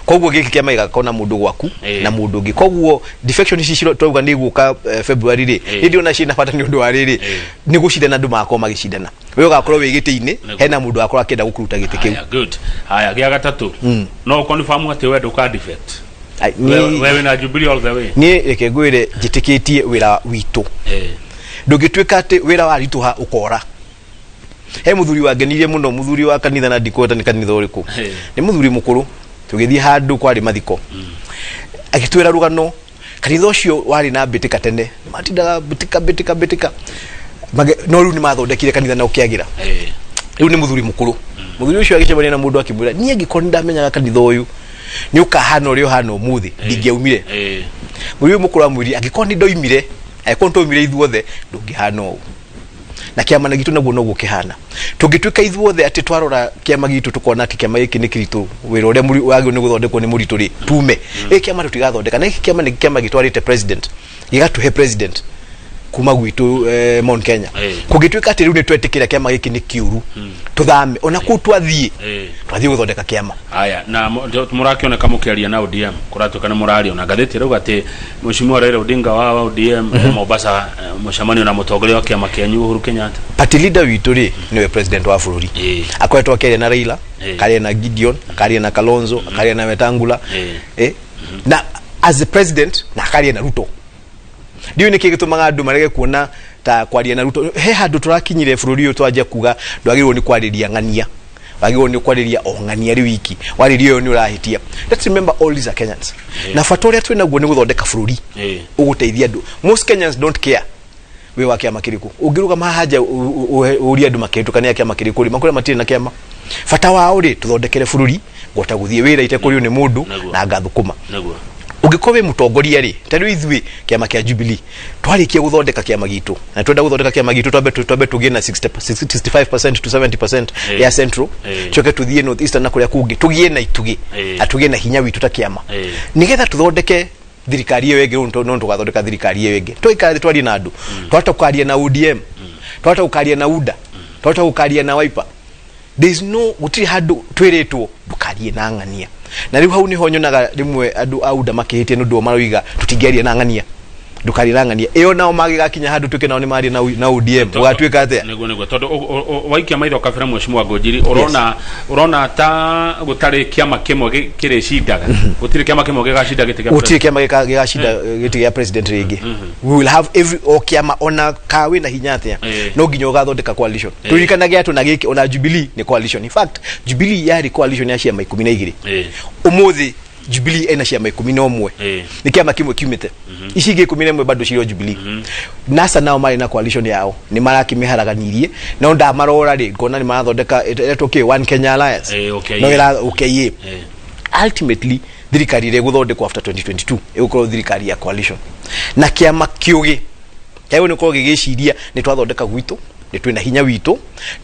Koguo gĩkĩ kĩama gĩgakorwo na mũndũ gwaku na mũndũ ũngĩ. Koguo defection ici twauga nĩ igũka February rĩ, nĩ ndĩrona ciĩna bata, nĩ ũndũ wa rĩrĩ, nĩ gũcindana andũ magakorwo magĩcindana. We ũgakorwo wĩ gĩtĩ-inĩ, Nĩguo. hena mũndũ akorwo akĩenda gũkũruta gĩtĩ kĩu. Haya, good. Haya, gĩa gatatũ, no confirm atĩ we ndũka defect? Ai, We wĩna Jubilee all the way? Niĩ reke ngwĩre, njĩtĩkĩtie wĩra witũ. Ndũngĩtuĩka atĩ wĩra waritũha ũkora. He mũthuri wangenirie mũno, mũthuri wa kanitha, na ndikweta nĩ kanitha ũrĩkũ. Nĩ mũthuri mũkũrũ, tũgĩthiĩ handũ kwarĩ mathiko, agĩtwĩra rũgano. Kanitha ũcio warĩ na mbĩtĩka tene, matindaga mbĩtĩka mbĩtĩka mbĩtĩka. No rĩu nĩ mathondekire kanitha na ũkĩagĩra. Rĩu nĩ mũthuri mũkũrũ. Mũthuri ũcio agĩcemania na mũndũ, akĩmwĩra, "Niĩ angĩkorwo nĩ ndamenyaga kanitha ũyũ nĩ ũkahana ũrĩa ũhana ũmũthĩ, ndingĩaumire." Mũthuri ũyũ mũkũrũ amwĩrire, "Angĩkorwo nĩ ndoimire, angĩkorwo nĩ twaumire ithuothe, ndũngĩhana ũũ." Na kĩama na gitũ naguo noguo kĩhana. Tũngĩtuĩka ithuothe atĩ twarora kĩama gitũ tũkona atĩ kĩama gĩkĩ nĩ kĩritũ, wĩra ũrĩa wagĩrĩirwo nĩ gũthondekwo nĩ mũritũ rĩ, tume ĩ kĩama tũtigathondeka. Na gĩkĩ kĩama nĩ kĩama gĩtwarĩte president, gĩgatũhe president kuma gwitũ, Mount Kenya. Kũngĩtuĩka atĩ rĩu nĩ twetĩkĩra kĩama gĩkĩ nĩ kĩũru, tũthame ona kũu twathiĩ, twathiĩ gũthondeka kĩama. Haya, na mũrakĩoneka mũkĩaria na ODM, kũratuĩka nĩ mũraria na ngathĩti ĩrauga atĩ Mheshimiwa Raila Odinga wa ODM Mombasa, mũcemanio na mũtongoria wa kĩama kĩanyu Uhuru Kenyatta. Party leader witũ rĩ, nĩwe president wa bũrũri. Akoretwo akĩaria na Raila, akaria na Gideon, akaria na Kalonzo, akaria na Wetangula, na as the president, na akaria na Ruto. Ndiũĩ nĩkĩ gĩtũmaga andũ marege kuona ta kwaria na Ruto. He handũ tũrakinyire bũrũri ũyũ, twanjia kuga ndwagĩrĩirwo nĩ kwarĩria ng'ania, wagĩrĩirwo nĩ kwarĩria o ng'ania rĩu iki warĩria ũyũ nĩ ũrahĩtia. Let's remember all these are Kenyans, na bata ũrĩa twĩ naguo nĩ gũthondeka bũrũri ũgũteithia andũ. Most Kenyans don't care wĩ wa kĩama kĩrĩkũ. Ũngĩrũgama haha nja ũrie andũ makĩhĩtũka nĩ a kĩama kĩrĩkũ rĩ, makwĩra matirĩ na kĩama. Bata wao rĩ, tũthondekere bũrũri, ngota gũthiĩ wĩra itekũrio nĩ mũndũ na ngathũkũma. Ũngĩkorwo wĩ mũtongoria rĩ, ta rĩu ithuĩ kĩama kĩa Jubilee twarĩkia gũthondeka kĩama gitũ, na twenda gũthondeka kĩama gitũ, twambe tũgĩe na 60 65% to 70% ya Central, tucoke tũthiĩ North Eastern na kũrĩa kũngĩ, tũgĩe na itugĩ na tũgĩe na hinya witũ ta kĩama, nĩgetha tũthondeke thirikari ĩyo ĩngĩ. Rĩu no tũgathondeka thirikari ĩyo ĩngĩ, tũikare thĩ twarie na andũ. Twahota gũkaria na ODM, twahota gũkaria na UDA, twahota gũkaria na Wiper. There is no, gũtirĩ handũ twĩrĩtwo ndũkarie na ng'ania. Na rĩu hau nĩho nyonaga rĩmwe andũ a UDA makĩhĩtia, nĩ ũndũ o maroiga tũtingĩaria na ng'ania, ndũkarie na ng'ania ĩyo. Nao magĩgakinya handũ tuĩke nao nĩ maria na ODM, gũgatuĩka atĩa? Nĩguo, tondũ waikia maitho kabere, Mheshimiwa Ngũnjiri, ũrona ta gũtarĩ kĩama kĩmwe kĩrĩcindaga, gũtirĩ kĩama kĩmwe gĩgacinda gĩtĩ kĩa Gũtirĩ kĩama gĩgacinda gĩtĩ gĩa president rĩngĩ. We will have every, o kĩama, ona ka wĩna hinya atĩa, no nginya ũgathondeka coalition. Tũririkanage atĩ ona gĩkĩ, ona Jubilee nĩ coalition. In fact, Jubilee yarĩ coalition ya ciama 12. Ũmũthĩ Jubilee ena ciama 11. Nĩ kĩama kĩmwe kiumĩte, ici ingĩ 11 bado cirĩ o Jubilee. NASA nao marĩ na coalition yao, nĩ marakĩmĩharaganirie, no ndamarora rĩ, ngona nĩ marathondeka ĩretwo kĩ, One Kenya Alliance. OKA. No ĩra OKA. Ultimately, thirikari ĩrĩa ĩgũthondekwo after 2022 ĩgũkorwo thirikari ya coalition, na kĩama kĩũgĩ kĩagĩrĩirwo nĩ gũkorwo gĩgĩciria nĩ twathondeka gwitũ, nĩ twĩna hinya witũ,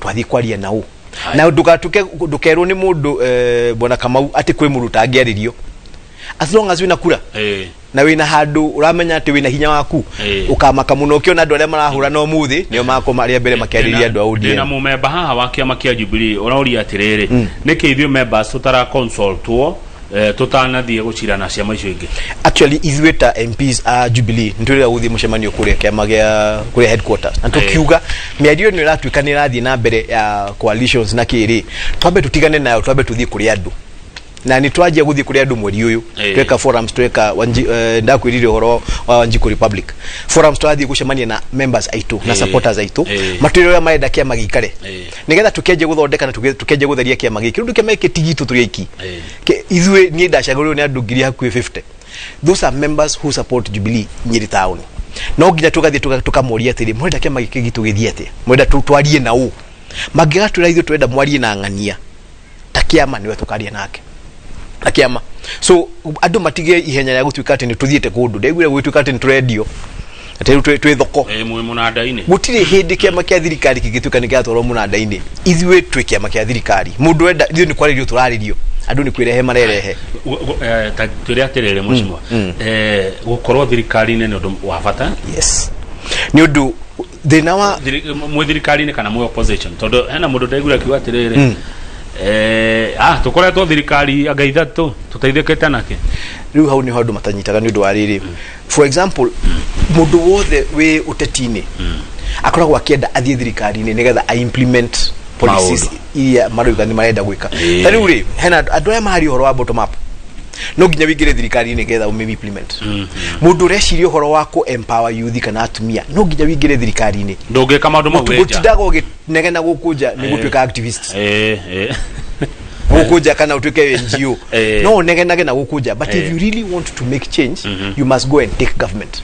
twathiĩ kwaria nao. Na ndũgatuĩke, ndũkerwo nĩ mũndũ, bwana Kamau, atĩ kwĩ mũndũ ũtangĩarĩrio. As long as wĩna kura na wĩna handũ ũramenya atĩ wĩna hinya waku, ũkamaka mũno ũkĩona andũ arĩa marahũrana ũmũthĩ nĩo makoma arĩa mbere makĩarĩria andũ a Ndĩna ODM. Mũmemba haha wa kĩama kĩa Jubilee ũroria atĩrĩrĩ, nĩkĩ ithuĩ members tũtara consultwo tũtanathiĩ gũcirana ciama icio ingĩ? Actually, ithuĩ ta MPs a Jubilee nĩ twĩrĩga gũthiĩ mũcemanio kũrĩa kĩama gĩa kũrĩa headquarters, na tũkiuga mĩario ĩno ĩratuĩka nĩ ĩrathiĩ na mbere ya coalitions na kĩrĩ, twambe tũtigane nayo, twambe tũthiĩ kũrĩ andũ. Na nĩ twanjia gũthiĩ kũrĩ andũ mweri ũyũ. Tweka forums, tweka ndakwĩrire ũhoro wa Wanjiku Republic forums, tũrathiĩ gũcemania na members aitũ na supporters aitũ, matwĩre ũrĩa marenda kĩama gĩikare, nĩgetha tũkĩanjie gũthondeka na tũkĩanjie gũtheria kĩama gĩkĩ. Rĩu kĩama gĩkĩ ti gitũ tũrĩ aiki. Ithuĩ, niĩ ndacagũrirwo nĩ andũ ngiri hakuhĩ 50. Those are members who support Jubilee Nyeri town. No nginya tũgathiĩ tũkamoria atĩrĩ, mũrenda kĩama gĩkĩ gitũ gĩthiĩ atĩa? Mũrenda twarie na ũ? Mangĩgatwĩra ithuĩ tũrenda mwarie na ng'ania ta kĩama, nĩwe tũkaria nake na kĩama. So andũ matige ihenya rĩa gũtuĩka atĩ nĩ tũthiĩte kũndũ. Ndaiguire gũgĩtuĩka atĩ nĩ tũrendio, atĩ rĩu twĩ thoko. Mwĩ mũnanda-inĩ. Gũtirĩ hĩndĩ kĩama kĩa thirikari kĩngĩtuĩka nĩ kĩratwarwo mũnanda-inĩ. Ithuĩ twĩ kĩama kĩa thirikari. Mũndũ enda, ithuĩ nĩ kwarĩrio tũrarĩrio, andũ nĩ kwĩrehe marerehe. Ta twĩre atĩrĩrĩ, Mheshimiwa, gũkorwo thirikari-inĩ nĩ ũndũ wa bata? Yes, nĩ ũndũ thĩna wa Mwĩ thirikari-inĩ kana mwĩ opposition? Tondũ hena mũndũ ndaiguire akiuga atĩrĩrĩ, Tũkoretwo thirikari anga ithatũ tũteithĩkĩte nake. Rĩu hau nĩho andũ matanyitaga nĩ ũndũ wa rĩrĩ, for example, mũndũ wothe wĩ ũteti-inĩ akoragwo akĩenda athiĩ thirikari-inĩ nĩgetha a implement policies Maũndũ. iria marauga nĩ marenda gwĩka. Ta rĩu rĩ, hena andũ aya maharia ũhoro wa bottom up, no nginya wĩingĩre thirikari-inĩ nĩgetha ũmĩ implement. Mũndũ ũreciria ũhoro wa kũ empower youth kana atumia, no nginya wĩingĩre thirikari-inĩ. Ndũngĩka maũndũ mau wĩ nja. Gũtindaga ũgĩnegena gũkũ nja nĩ gũtuĩka activist Eh. Gũkũ nja kana ũtuĩke NGO. No ũnegenage na gũkũ nja, but if you really want to make change, you must go and take government.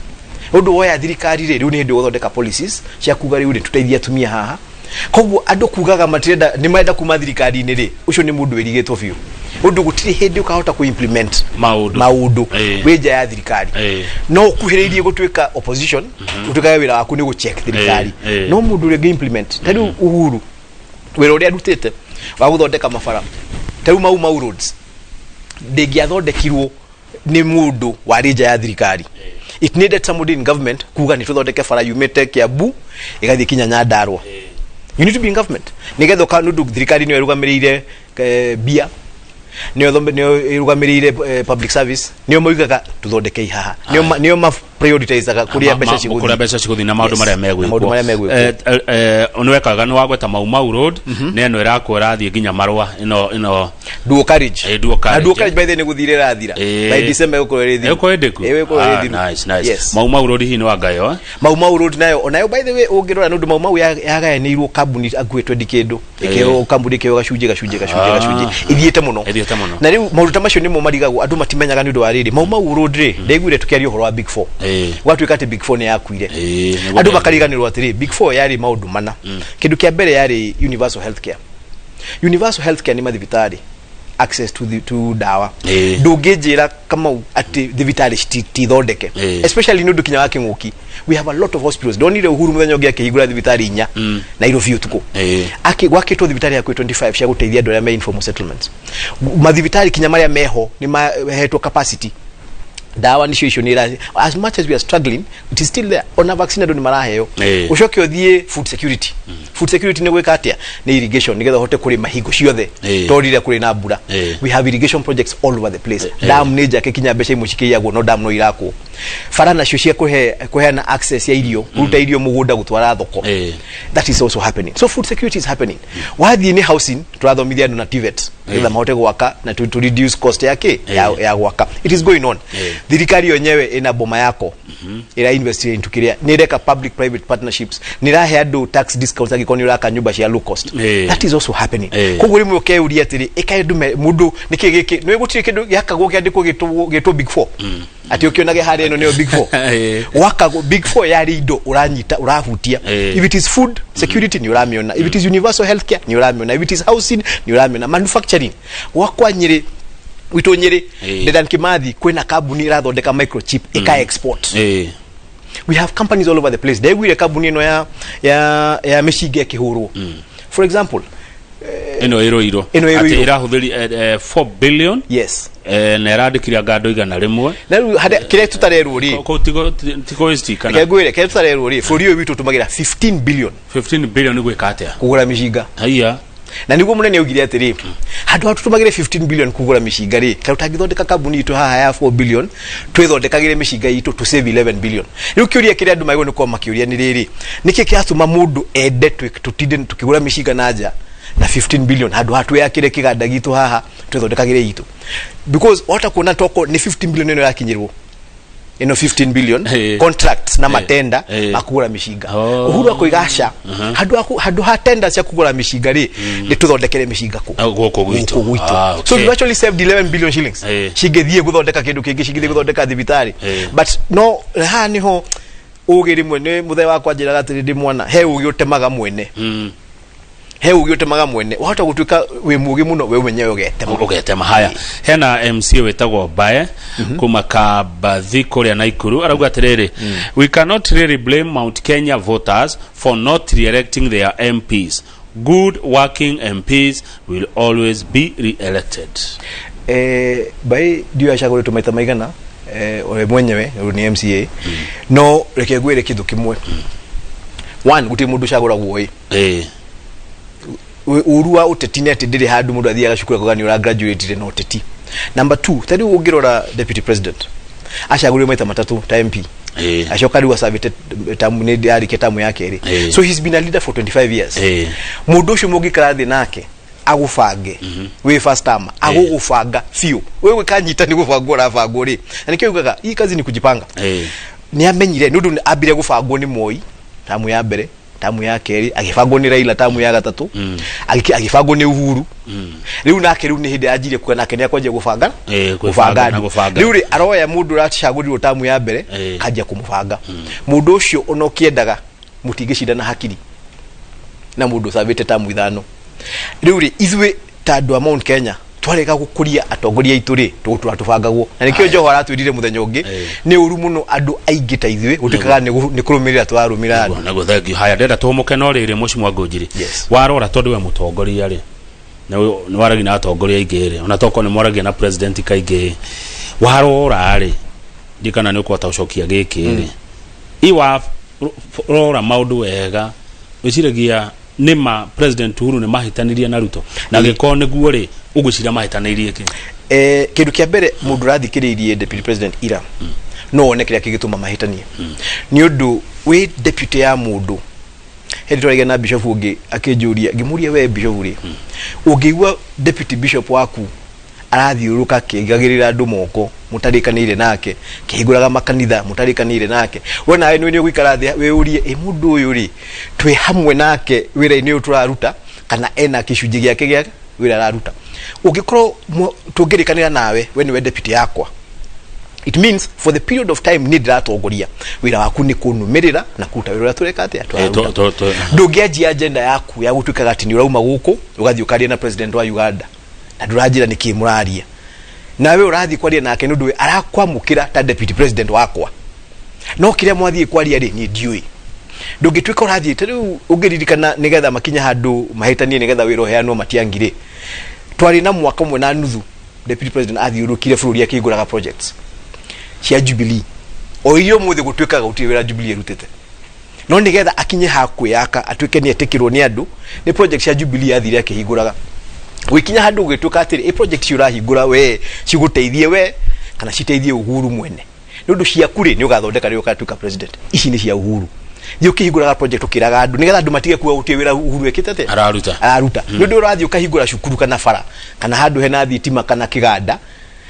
Ũndũ woya thirikari rĩ, rĩu nĩ hĩndĩ ũgũthondeka policies cia kuga rĩu rĩ, tũteithie atumia haha. Koguo andũ kugaga matirenda, nĩ marenda kuma thirikari-inĩ rĩ, ũcio nĩ mũndũ wĩrigĩtwo biũ, ũndũ gũtirĩ hĩndĩ ũkahota kũ implement Maũndũ. Maũndũ wĩ nja ya thirikari. No ũkuhĩrĩirie gũtuĩka opposition, ũtuĩkage wĩra waku nĩ gũcheck thirikari. No mũndũ ũrĩa ũngĩ implement, ta rĩu Uhuru, wĩra ũrĩa arutĩte wa gũthondeka mabara, ta rĩu Mau Mau roads ndĩngĩathondekirwo nĩ mũndũ warĩ nja ya thirikari. It needed somebody in government kuga nĩ tũthondeke bara yumĩte Kiambu ĩgathiĩ kinya Nyandarua. You need to be in government nĩgetha ũka nĩ ũndũ thirikari nĩyo ĩrũgamĩrĩire mbia, nĩyo ĩrũgamĩrĩire public service, nĩyo moigaga tũthondekei haha, nĩo ma prioritizaga kũrĩa mbeca cigũthiĩ. Kũrĩa mbeca cigũthiĩ na maũndũ Yes, marĩa na maũndũ megwĩkwo. marĩa megwĩkwo. Nĩ wekaga nĩ wagweta Mau Mau Road, nĩ ĩno ĩrakwo ĩrathiĩ nginya marũa ĩno. Dual carriage. Dual Na carriage. dual carriage, by the way, nĩ gũthira ĩrathira. By December ĩgũkorwo ĩrĩ thiru. Ĩgũkorwo ĩndĩku. Ĩĩ, ĩgũkorwo ĩrĩ Ah, thiru. nice, nice. Yes. Mau Mau Road hihi nĩ wangayo, eh? Mau Mau Road nayo, onayo, by the way, ũngĩrora, nĩ ũndũ Mau Mau yagayanĩirwo kambuni akuhĩ 20 kĩndũ, ĩkĩheo kambuni, ĩkĩheo gacunjĩ gacunjĩ gacunjĩ gacunjĩ, ithiĩte mũno. Ĩthiĩte mũno. Na rĩu maũndũ ta macio nĩmo marigagwo, andũ matimenyaga nĩ ũndũ wa rĩrĩ, Mau Mau Road rĩ, ndaiguire tũkĩaria ũhoro wa Big Four, gwatuĩka atĩ Big Four nĩ yakuire. Nĩguo. Andũ makariganĩrwo atĩrĩ, Big Four yarĩ maũndũ mana. Kĩndũ kĩa mbere yarĩ universal healthcare. Universal healthcare nĩ mathibitarĩ, access to dawa. Ndũngĩnjĩra, Kamau, atĩ thibitarĩ tithondeke, especially nĩ ũndũ kinya wa kĩng'ũki we have a lot of hospitals. Ndonire Uhuru mũthenya ũngĩ akĩhingũra thibitarĩ inya Nairobi ũtukũ. Gwakĩtwo thibitarĩ hakuhĩ 25 cia gũteithia andũ arĩa me informal settlements. Mathibitarĩ kinya marĩa meho nĩ mahetwo capacity. Ndawa nicio icio nĩ, as much as we are struggling, it is still there. Ona vaccine andũ nĩ maraheo. Ũcoke ũthiĩ food security. Food security nĩ gwĩka atĩa? Nĩ irrigation, nĩgetha ũhote kũrĩma hingo ciothe, to rĩrĩa kũrĩ na mbura. We have irrigation projects all over the place. Dam nĩ njake, kinya mbeca imwe cikĩiyagwo, no dam no irakwo. Bara nacio cia kũheana access ya irio, kũruta irio mũgũnda gũtwara thoko, that is also happening. So food security is happening. Wathiĩ nĩ housing, tũrathomithia andũ na TVET nĩgetha mahote gwaka na to reduce cost yake ya gwaka. It is going on. Thirikari yenyewe ina Boma Yako, ira invest into kiria, nĩ ĩreka public private partnerships, nĩ ĩrahe andũ tax discounts angĩkorwo nĩ ũraka nyũmba cia low cost. That is also happening. Koguo rĩmwe ũkeyũria atĩrĩ, ĩkaĩ ndũme mũndũ nĩkĩ gĩkĩ nĩ gũtirĩ kĩndũ gĩakagwo kĩandĩkwo gĩtwo Big Four, atĩ ũkĩonage harĩa ĩno nĩyo Big Four. Gwakagwo Big Four yarĩ indo ũranyita, ũrahutia. If it is food security, nĩ ũramĩona. If it is universal healthcare, nĩ ũramĩona. If it is housing, nĩ ũramĩona. Manufacturing, gwakwa Nyĩrĩ gwitũ Nyĩrĩ, Dedan Kimathi, kwĩna kambuni ĩrathondeka microchip ĩka export. We have companies all over the place. Ndaiguire kambuni ĩno ya mĩcinga ĩkĩhũrwo, for example. Ĩno ĩrũirwo. Ĩno ĩ Atĩ Ruiru. ĩrahũthĩri 4 billion na ĩrandĩkire anga andũ 100. Na rĩu kĩrĩa tũtarerwo rĩ, Kũu ti kũ waste kana? Reke ngwĩre, kĩrĩa tũtarerwo rĩ, bũrũri ũyũ witũ tũmagĩra 15 billion 15 billion gwĩka atĩa? Kũgũra mĩcinga. Haiya. Na niguo munene augire atĩrĩ, handũ ha tũtũmagĩre 15 billion kũgũra mĩcinga rĩ, kaĩ ũtangĩthondeka kambuni itũ haha ya 4 billion, twĩthondekagĩre mĩcinga itũ, to save 11 billion? Rĩu kĩũria kĩrĩa andũ magĩrĩirwo nĩ gũkorwo makĩũria nĩ rĩrĩ, nĩkĩ kĩratũma mũndũ ende tũtinde tũkĩgũra mĩcinga na nja na 15 billion, handũ ha twĩyakĩre kĩganda gitũ haha, twĩthondekagĩre itũ? Because wahota kuona toko nĩ 15 billion ĩno ĩrakinyĩrwo, ĩno 15 billion contracts na matenda makũgũra mĩcinga. Uhuru akoiga aca, handũ ha tenda cia kũgũra mĩcinga rĩ, nĩ tũthondekere mĩcinga kũ? Ah, gũkũ gwitũ. Gũkũ gwitũ. So you actually saved 11 billion shillings cingĩthiĩ gũthondeka kĩndũ kĩngĩ, cingĩthiĩ gũthondeka thibitarĩ. But no haha nĩho ũgĩ rĩmwe nĩ mũthee wakwa njĩraga atĩrĩ, ndĩ mwana, he ũgĩ ũtemaga mwene. He ũgĩ ũtemaga mwene. Wahota gũtuĩka wĩ mũgĩ mũno, we mwenyewe ũgetema. Ũgetema. Haya, hena MC wĩtagwo Bae kuma Kabathi kũrĩa Naikuru, arauga atĩrĩrĩ, "We cannot really blame Mount Kenya voters for not re-electing their MPs. Good working MPs will always be re-elected." Bai ndio acagũrĩtwo maita maigana, we mwenyewe ũyũ nĩ MCA. No reke ngwĩre kĩndũ kĩmwe. One, gũtirĩ mũndũ ũcagũragwo ĩ. Ũru wa ũteti nĩ atĩ ndĩrĩ handũ mũndũ athiaga cukuru akauga nĩ ũra graduate na ũteti. Number two, ta rĩu ũngĩrora deputy president acagũrirwo maita matatũ ta MP. Acoka rĩu acabĩte tamu nĩ yarĩkia tamu ya kerĩ. So he's been a leader for 25 years. Mũndũ ũcio mũngĩikara thĩ nake agũbange wĩ first timer, agũgũbanga biũ, we gwĩkanyita nĩ gũbangwo ũrabangwo rĩ, na nĩkĩo ugaga hii kazi ni kujipanga. Nĩ amenyire nĩ ũndũ ambire gũbangwo nĩ Moi tamu ya mbere, tamu ya kerĩ agĩbangwo nĩ Raila, tamu ya gatatũ agĩbangwo nĩ Uhuru. Rĩu nake rĩu nĩ hĩndĩ yanjirie kuga nake nĩ akwanjia gũbanga. Gwĩbanga gũbanga na andũ. Gũbanga. Rĩu rĩ, aroya mũndũ ũracagũrirwo tamu ya mbere, kanjia kũmũbanga mũndũ ũcio. Ona ũkĩendaga mũtingĩcindana hakiri na mũndũ ũcabĩte tamu 5. Rĩu rĩ, ithuĩ ta andũ a Mount Kenya twarega gũkũria atongoria aitũ rĩ, tũgũtũra tũbangagwo, na nĩkĩo Joho aratwĩrire mũthenya ũngĩ. Nĩ ũru mũno andũ aingĩ ta ithuĩ gũtuĩkaga nĩ kũrũmĩrĩra tũrarũmĩrĩra andũ. Naguo, thank you. Haya, ndĩrenda tũhũmũke no rĩrĩ, mheshimiwa Ngũnjiri, Yes. warora tondũ we mũtongoria rĩ, nĩ waragia na atongoria aingĩ rĩ, ona tokorwo nĩ mwaragia na president kaingĩ, warora rĩ, ndikana nĩ ũkũhota gũcokia gĩkĩ rĩ, iwa rora maũndũ wega, wĩciragia nĩma President Uhuru nĩ mahĩtanirie na Ruto? Na gĩkorwo nĩguo rĩ, ũgwĩciria mahĩtanĩirie kĩ? Kĩndũ kĩa mbere, mũndũ ũrathikĩrĩirie deputy president ira no one kĩrĩa kĩgĩtũma mahĩtanie, nĩ ũndũ wĩ deputy ya mũndũ. Hĩndĩ twaragia na bishop ũngĩ akĩnjũria, ngĩmũria, we bishop rĩ, ũngĩigua deputy bishop waku arathiũrũrũka akĩigagĩrĩra andũ moko mũtarĩkanĩire nake, kĩhingũraga makanitha mũtarĩkanĩire nake, we nawe nĩ ũgũikara thĩ wĩyũrie, ĩ mũndũ ũyũ rĩ, twĩ hamwe nake wĩra-inĩ ũyũ tũraruta, kana ena gĩcunjĩ gĩake gĩa wĩra araruta? Ũngĩkorwo tũngĩrĩkanĩra nawe, we nĩwe deputy yakwa, it means for the period of time niĩ ndĩratongoria, wĩra waku nĩ kũnũmĩrĩra na kũruta wĩra ũrĩa tũreka atĩa, tũraruta. Ndũngĩanjia agenda yaku ya gũtuĩkaga atĩ nĩ ũrauma gũkũ ũgathiĩ ũkaria na president wa Uganda na ndũranjĩra nĩkĩ mũraria, nawe ũrathiĩ kwaria nake nĩ ũndũ we arakwamũkĩra ta deputy president wakwa, no kĩrĩa mwathiĩ kwaria rĩ, niĩ ndiũĩ. Ndũngĩtuĩka ũrathiĩ ta rĩu ũngĩririkana nĩgetha makinye handũ mahĩtanie, nĩgetha wĩra ũheanwo Matiang'i rĩ, twarĩ na mwaka ũmwe na nuthu deputy president athiũrũkire bũrũri akĩhingũraga projects cia Jubilee, o iria ũmũthĩ gũtuĩkaga gũtirĩ wĩra Jubilee ĩrutĩte, no nĩgetha akinye ha kwĩyaka atuĩke nĩ etĩkĩrwo nĩ andũ, nĩ project cia Jubilee athire akĩhingũraga. Gũgĩkinya handũ gũgĩtuĩka atĩrĩ, ĩ project icio ũrahingũra we cigũteithie we kana citeithie Uhuru mwene? Nĩ ũndũ ciaku rĩ, nĩ ũgathondeka rĩrĩa ũgatuĩka president, ici nĩ cia Uhuru. Thiĩ ũkĩhingũraga project ũkĩraga andũ nĩgetha andũ matige kuga gũtirĩ wĩra Uhuru ekĩte atĩa, Araruta. Araruta. Nĩ ũndũ ũrathiĩ ũkahingũra cukuru kana bara kana handũ hena thitima kana kĩganda,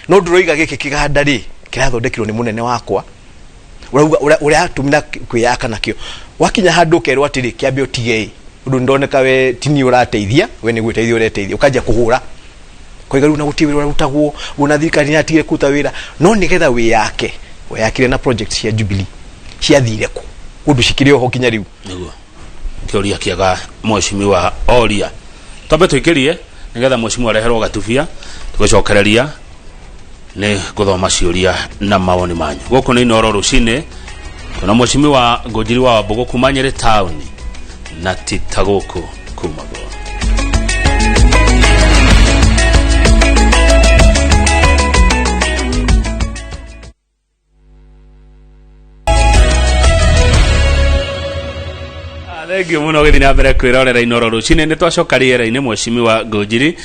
no ndũroiga gĩkĩ kĩganda rĩ, kĩrathondekirwo nĩ mũnene wakwa. Ũrauga ũratũmĩra kwĩyaka nakĩo. Wakinya handũ ũkerwo atĩrĩ, kĩambe ũtige ĩ, ũndũ ndoneka we ti niĩ ũrateithia, we nĩ gwĩteithia ũreteithia. Ũkanjia kũhũra koiga rĩu na gũtirĩ wĩra ũrarutagwo, ona thirikari nĩ yatigire kũruta wĩra, no nĩgetha wĩyake weyakire na project cia Jubilee. Ciathire kũ ũndũ cikĩrĩ oho kinya rĩu? Nĩguo kĩũria kĩega mheshimiwa oria. Twambe tũikĩrie nĩgetha mheshimiwa areherwo gatubia, tũgĩcokereria nĩ gũthoma ciũria na mawoni manyu. Gũkũ nĩ Inoro rũcinĩ, tuna mheshimiwa Ngũnjiri wa Wambũgũ kuma Nyĩrĩ taũni, na ti ta gũkũ kumagwo. Thengiũ mũno gũthiĩ na mbere kwĩrorera Inoro rũcinĩ. Nĩ twacoka rĩera-inĩ, mheshimiwa Ngũnjiri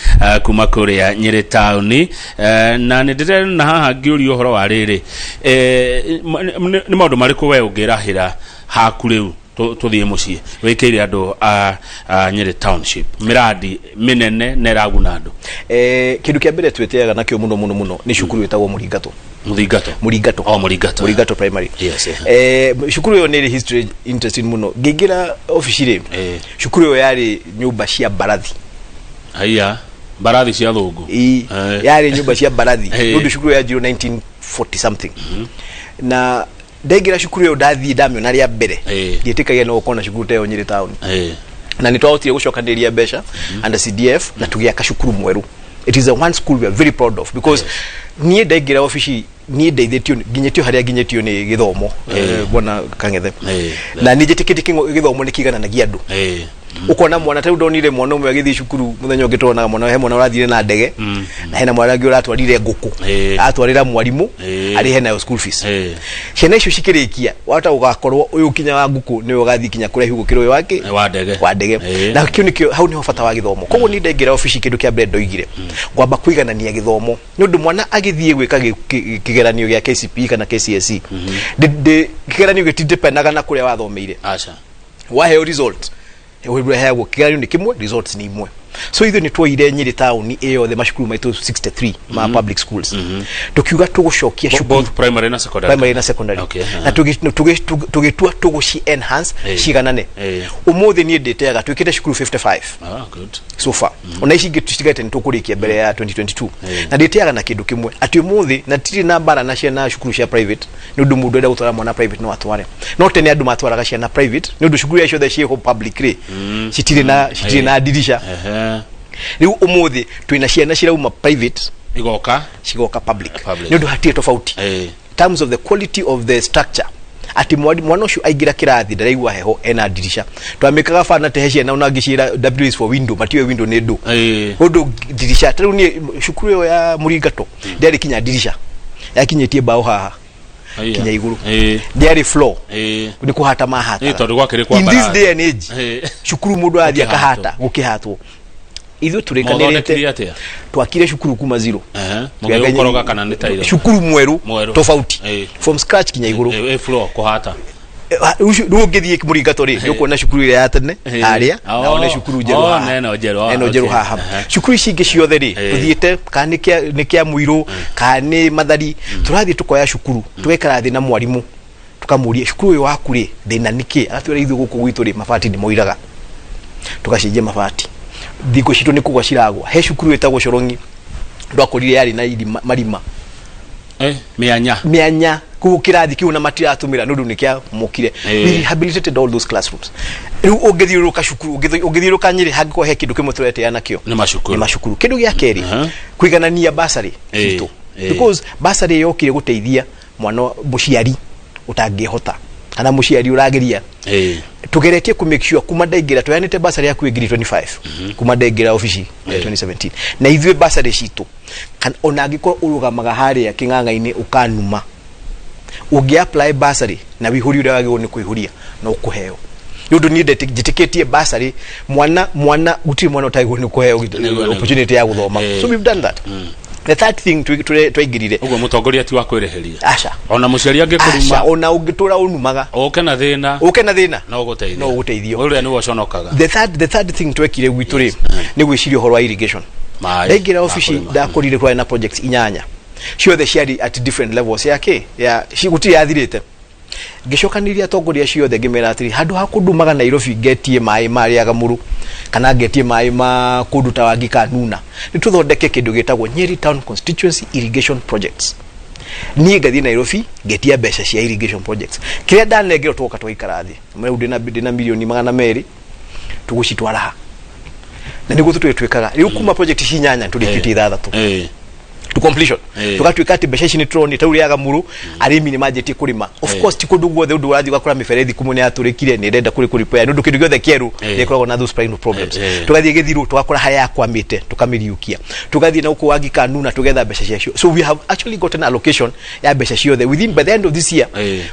kuma kũrĩa Nyĩrĩ taũni. Na nĩ ndĩrona haha ngĩũria ũhoro wa rĩrĩ, nĩ maũndũ marĩkũ we ũngĩrahĩra haku rĩu tũthiĩ mũciĩ wĩkĩire andũ a Nyĩrĩ township, mĩrandi mĩnene na ĩraguna andũ? Kĩndũ kĩa mbere twĩtĩaga nakĩo mũno mũno mũno nĩ cukuru ĩtagwo Mũringato. Mũthingato. Mũringato. Oh, Mũringato. Mũringato Primary. Yes. Cukuru ĩyo nĩ ĩrĩ history interesting mũno. Ngĩingĩra obici rĩ, cukuru ĩyo yarĩ nyũmba cia mbarathi. Haiya, mbarathi cia thũngũ? Ii, yarĩ nyũmba cia mbarathi. Nĩ ũndũ cukuru ĩyo yanjirio 1940 something, na ndaingĩra cukuru ĩyo, ndathiĩ ndamĩona rĩa mbere, ndiĩtĩkagia no ũkona cukuru ta ĩyo Nyĩrĩ town. Na nĩ twahotire gũcokanĩrĩria mbeca under CDF na tũgĩaka cukuru mwerũ. It is a one school we are very proud of because niĩ ndaingĩra obici, niĩ ndeithĩtio nginyĩtio harĩa nginyĩtio nĩ gĩthomo, bwana Kang'ethe. Na nĩ njĩtĩkĩtie gĩthomo nĩ kĩigananagia andũ. Ukona mwana ta ndonire mwana ũmwe agĩthiĩ cukuru mũthenya ũngĩ, tuonaga mwana, he mwana ũrathire na ndege na hena mwana ũngĩ ũratwarire ngũkũ, atwarĩra mwarimũ arĩhe nayo school fees. Ciana icio cikĩrĩkia wata ũgakorwo ũyũ kinya wa ngũkũ nĩwe ũgathiĩ kinya kũraihu gũkĩra ũyũ wake wa ndege. Wa ndege. Na kĩu nĩkĩo, hau nĩho bata wa gĩthomo. Koguo niĩ ndaingĩra obici, kĩndũ kĩa mbere ndoigire ngwamba kũiganania gĩthomo, nĩ ũndũ mwana agĩthiĩ gwĩka kĩgeranio gĩa KCPE kana KCSE, kĩgeranio gĩtindependaga na kũrĩa wathomeire. Aca. Waheo result, heagwo kĩgeranio nĩ kĩmwe, results nĩ imwe. So ithuĩ nĩ tuoire Nyĩrĩ taũni ĩyothe, macukuru maitũ 63 ma public schools, tukiuga tũgũcokia cukuru both primary na secondary. Primary na secondary. Na tũgĩtua tũgũci enhance ciganane. Ũmũthĩ niĩ ndĩteaga twĩkĩte cukuru 55 Ah, good. so far. Ona ici ingĩ tũcitigĩte nĩ tũkũrĩkia mbere ya 2022. Na ndĩteaga na kĩndũ kĩmwe, atĩ ũmũthĩ na tirĩ na mbara na ciana cukuru cia private, nĩ ũndũ mũndũ enda gũtwara mwana private no atware. No tene andũ matwaraga ciana private nĩ ũndũ cukuru iria ciothe ciĩho public rĩ, citirĩ na ndirisha. Rĩu ũmũthĩ twĩna ciana cirauma private igoka cigoka public, Public. nĩ ũndũ hatirĩ tofauti in terms of the quality of the structure, ati mwana ũcio aingĩra kĩrathi ndaraigua heho, ena ndirisha. Twamĩkaga bana tehe ciana ona ngĩciĩra W is for window, matiũĩ window nĩ ndũ ũndũ ndirisha. Ta rĩu niĩ cukuru ĩyo ya Mũringato ndĩarĩ kinya ndirisha, yakinyĩtie mbaũ haha Aya. kinya igũrũ, ndĩarĩ floor, nĩ kũhata mahataga. Tondũ gwakĩrĩ kwa In this mbarathi. day and age, cukuru mũndũ arathiĩ Gũkĩhatwo. akahata, gũkĩhatwo. Ithuĩ Mwathondekire tũrĩkanĩrĩte atĩa? Twakire cukuru kuma zero. Mũgĩũkoroga kana nĩ tairo? Cukuru mwerũ. Mwerũ. Tofauti, from scratch kinya igũrũ. Floor kũhata. Rĩu ũngĩthiĩ Mũringato rĩ, nĩ ũkuona cukuru ĩrĩa ya tene harĩa na one cukuru njerũ Oh, haha. na ĩno njerũ, Na ĩno njerũ haha. Cukuru ici ingĩ ciothe rĩ, tũthiĩte kana nĩ kĩa Mũirũ kana nĩ Mathari, tũrathiĩ tũkoya cukuru, tũgaikara thĩ na mwarimũ, tũkamũria, cukuru ũyũ waku rĩ, thĩna nĩ kĩ? Agatwĩra, ithuĩ gũkũ gwitũ rĩ, mabati nĩ moiraga, tũgacenjia mabati. Thingo citũ nĩ kũgwa ciragwa. He cukuru ĩtagwo Corongi ndwakorire yarĩ na irima, marima. Mĩanya. Mĩanya kũu kĩrathi kĩu na matiratũmĩra nĩ ũndũ nĩ kĩamũkire. We rehabilitated all those classrooms. Rĩu ũngĩthiũrũrũka cukuru, ũngĩthiũrũrũka Nyĩrĩ, hangĩkorwo he kĩndũ kĩmwe tũretĩĩa nakĩo Nĩ macukuru. Nĩ macukuru. Kĩndũ gĩa kerĩ, kũiganania basarĩ citũ, because basarĩ yokire gũteithia mwana mũciari ũtangĩhota kana mũciari ũrageria. Tugeretie ku make sure kuma ndaingĩra tweanĩte basarĩ hakuhĩ 20,025 kuma ndaingĩra obici ya 2017, na ithuĩ basarĩ citũ ona angĩkorwo ũrũgamaga harĩa kĩng'ang'a-inĩ ũkanuma, ũngĩ apply bursary na wĩihũrie ũrĩa wagĩrĩirwo nĩ kũihũria, no ũkũheo, nĩ ũndũ niĩ njĩtĩkĩtie bursary mwana gũtirĩ mwana ũtagĩrĩirwo nĩ kũheo opportunity ya gũthoma. So we've done that. The third thing twaingĩrire, Ũguo mũtongoria ti wa kwĩrĩhĩria. Aca. Ona mũciari Aca. Angĩkũruma, Ona ũngĩtũra ũnumaga, ũke na thĩna, ũke na thĩna, no ũgũteithio. No ũgũteithio. Ũrĩa nĩwe ũconokaga. The third thing twekire gwitũ rĩ, nĩ gwĩciria ũhoro wa irrigation. Maĩ Ndaingĩra ma obici, kũrĩma. ndakorire kwarĩ na projects inyanya, ciothe ciarĩ at different levels ya kĩ ya gũtirĩ yathirĩte. Ngĩcokanĩria atongoria ciothe, ngĩmera atĩrĩ, handũ ha kũndumaga Nairobi ngetie maĩ marĩaga mũrũ kana ngetie maĩ ma kũndũ ta Wangi Kanuna, nĩ tũthondeke kĩndũ gĩtagwo Nyeri Town Constituency Irrigation Projects. Niĩ ngathiĩ Nairobi ngetia mbeca cia irrigation projects. Kĩrĩa ndanengerwo, twoka twaikara thĩ, rĩu ndĩna 200,000,000, tũgũcitwara ha? Na nĩguo tũtũĩ twĩkaga rĩu. Kuma project ici inyanya tũrĩkĩtie ithathatũ to completion. Tũgatuĩka atĩ mbeca ici nĩ tũronire ta rĩu rĩaga mũrũ, arĩmi nĩ manjĩtie kũrĩma. Of course ti kũndũ guothe, ũndũ ũrathiĩ ũgakora mĩberethi kumwe nĩ yatũrĩkire, nĩ ĩrenda kũrĩ kũrepair, nĩ ũndũ kĩndũ gĩothe kĩerũ nĩ ĩkoragwo na those kind of problems. Tũgathiĩ gĩthirũ, tũgakora harĩa yakwamĩte, tũkamĩriũkia. Tũgathiĩ na gũkũ Wangi Kanuna, tũgetha mbeca ciacio. So we have actually gotten allocation ya mbeca ciothe within, by the end of this year,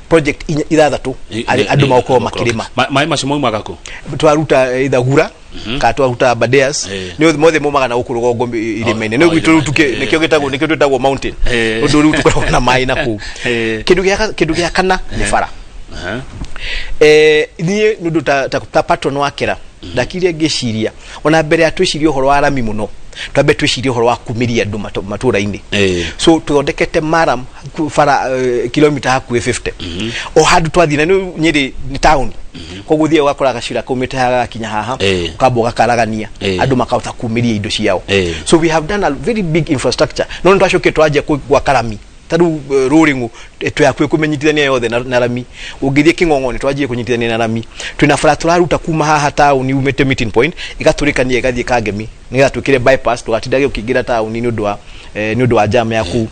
project ithathatũ andũ magũkorwo makĩrĩma. Maĩ macio maumaga kũ? Twaruta ithagura kana twaruta Aberdares. Nĩ mothe maumaga na gũkũ rũgongo irĩma-inĩ. Nĩ gwitũ rĩu nĩkĩo gĩtagwo, nĩkĩo twĩtagwo mountain, ũndũ rĩu tũkoragwo na maĩ na kũu. Kĩndũ gĩa kana nĩ bara. Niĩ nĩ ũndũ ta patron wa kĩra ndakire ngĩciria, ona mbere ya twĩcirie ũhoro wa rami mũno, twambe twĩcirie ũhoro wa kumĩria andũ matũra-inĩ. So tũthondekete maram bara kilomita hakuhĩ 50 o handũ twathiĩ, na nĩ Nyĩrĩ nĩ town, koguo ũthiaga ũgakora gacira kaumĩte haha gagakinya haha, ũkamba ũgakaragania, andũ makahota kumĩria indo ciao. So we have done a very big infrastructure, no nĩ twacokire twanjia gwaka rami. Ta rĩu Rũrĩng'ũ twĩ hakuhĩ kũmenyithania yothe na rami. Ũngĩthiĩ Kĩng'ong'o nĩ twanjie kũnyitithania na rami. Twĩna bara tũraruta kuma haha taũni umĩte meeting point, ĩgatũrĩkania ĩgathiĩ Kangemi, nĩgetha twĩkĩre bypass, tũgatindage ũkĩingĩra taũni nĩ ũndũ wa jam ya kũu.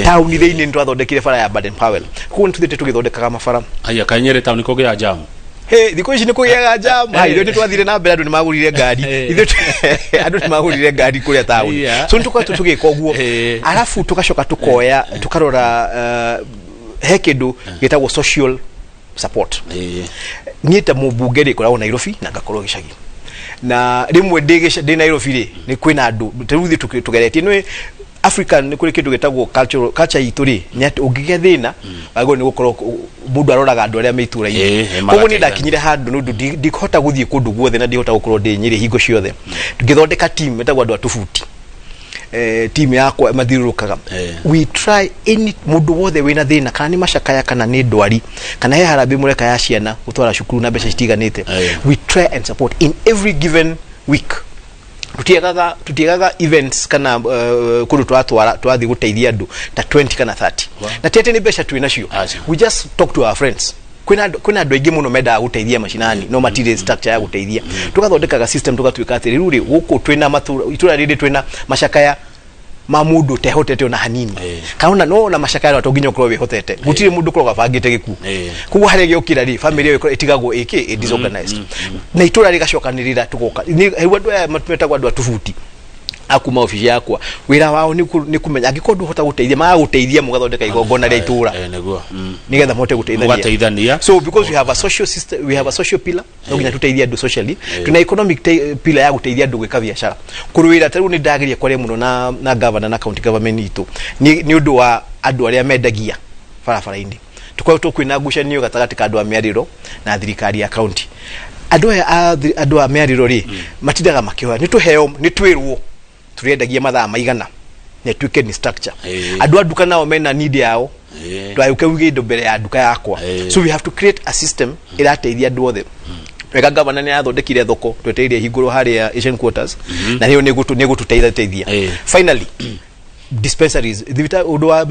Taũni thĩinĩ nĩ twathondekire bara ya Baden Powell. Koguo nĩ tũthiĩte tũgĩthondekaga mabara. Aya, kaĩ Nyĩrĩ taũni kũgĩa jamu? Hey, thikũ ici nĩ kũgĩaga jam. Ha, ithuĩ nĩ twathire na mbere, andũ nĩ magũrire ngari. Ithuĩ andũ nĩ magũrire ngari kũrĩa taũni. So nĩ tũkoretwo tũgĩka ũguo. Arabu tũgacoka tũkoya, tũkarora he kĩndũ gĩtagwo social support. Niĩ ta mũmbunge rĩ, ngoragwo Nairobi na ngakorwo gĩcagi, na rĩmwe ndĩ Nairobi rĩ, nĩ kwĩna andũ ta rĩu ithuĩ tũgeretie nĩ Africa, nĩ kũrĩ kĩndũ gĩtagwo cultural culture itũ rĩ, nĩ atĩ ũngĩgĩa thĩna wagĩrĩirwo nĩ gũkorwo mũndũ aroraga andũ arĩa me itũra-inĩ. Koguo niĩ magateithania. Ndakinyire handũ nĩ ũndũ ndikũhota gũthiĩ kũndũ guothe na ndihota gũkorwo ndĩ Nyĩrĩ hingo ciothe, ngĩthondeka team ĩtagwo andũ a tũbuti, team yakwa mathiũrũrũkaga. We try any mũndũ wothe wĩna thĩna, kana nĩ macakaya, kana nĩ ndwari, kana he harambĩ mũreka ya ciana gũtwara cukuru na mbeca citiganĩte. We try and support in every given week. Tutiagaga events kana kũndũ tũratwara, tũrathiĩ gũteithia andũ ta 20 kana 30. Na ti atĩ nĩ mbeca twĩ nacio. Aca. We just talk to our friends. Kwĩna andũ aingĩ mũno mendaga gũteithia macinani no matirĩ structure ya gũteithia. Tũgathondekaga system, tũgatuĩka atĩ rĩu rĩ, gũkũ twĩna matũra, itũra rĩrĩ twĩna macakaya ma mũndũ ũtehotete ona hanini, kana ona no ona macakaya no to nginya ũkorwo wĩhotete. Gũtirĩ mũndũ ũkoragwo abangĩte gĩkuũ. Koguo harĩa gĩokĩra rĩ, family ĩyo ĩtigagwo ĩkĩ ĩ disorganized na itũra rĩgacokanĩrĩra, tũgoka. Rĩu andũ aya metagwo andũ a tubuti akuma obici yakwa, wĩra wao nĩ kũmenya angĩkorwo ndũhota gũteithia, magagũteithia, mũgathondeka igongona rĩa itũra Nĩguo. Nĩgetha mũhote gũteithania. Mũgateithania. So because we have a social system, we have a social pillar, no nginya tuteithie andũ socially. Tuna economic pillar ya gũteithia andũ gwĩka biacara, kũrũĩra. Ta rĩu nĩ ndageria kwaria mũno na governor na county government itũ nĩ ũndũ wa andũ arĩa mendagia barabara-inĩ. Tũkoretwo kwĩna ngucanio gatagatĩ ka andũ a mĩarĩro na thirikari ya county. Andũ aya andũ a mĩarĩro rĩ, matindaga makĩhoya nĩ tũheo, nĩ twĩrwo tũrĩendagia mathaa maigana na ĩtuĩke ni structure. Andũ a nduka nao mena need yao, ndwayũke uige indo mbere ya nduka yakwa. So we have to create a system ĩrateithia andũ othe wega. Gavana nĩ athondekire thoko twetereire ĩhingũrwo harĩa Asian Quarters, na ĩyo nĩ ĩgũtũteithia teithia. Finally, dispensaries, thibitarĩ, ũndũ wa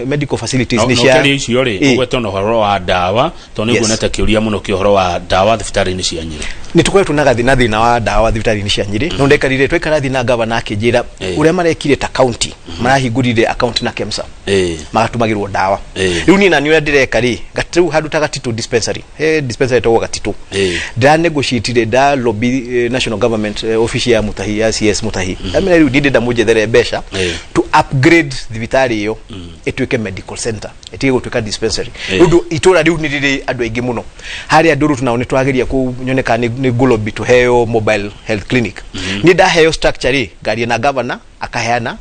medical facilities nĩ no cia ũkĩaria icio rĩ, ũgwete ona ũhoro wa ndawa, tondũ nĩ nguonete kĩũria mũno kĩa ũhoro wa ndawa thibitarĩ-inĩ cia Nyĩrĩ. Nĩ tũkoretwo na gathĩna, thĩna wa ndawa thibitarĩ-inĩ cia Nyĩrĩ, no ndekarire twaikara thĩ na gavana akĩnjĩra ũrĩa marekire ta county, marahingũrire account na KEMSA, magatũmagĩrwo ndawa. Rĩu niĩ nani ũrĩa ndĩreka rĩ, rĩu handũ ta Gatitũ dispensary, he dispensary ĩtagwo Gatitũ, ndĩra negotiatire, nda lobby national government, office ya Mutahi, ya CS Mutahi, ndamĩra rĩu ndindĩnda mũnjethere mbeca to upgrade thibitarĩ ĩyo ĩtuĩke medical center, ĩtige gũtuĩka dispensary, ũndũ itũra rĩu nĩ rĩrĩ andũ aingĩ mũno. Harĩa Ndũrũtũ nao nĩ twageria kũ nyone kana nĩ ngũlobby tũheo mobile health clinic. Niĩ ndaheo structure rĩ, ngaria na governor akaheana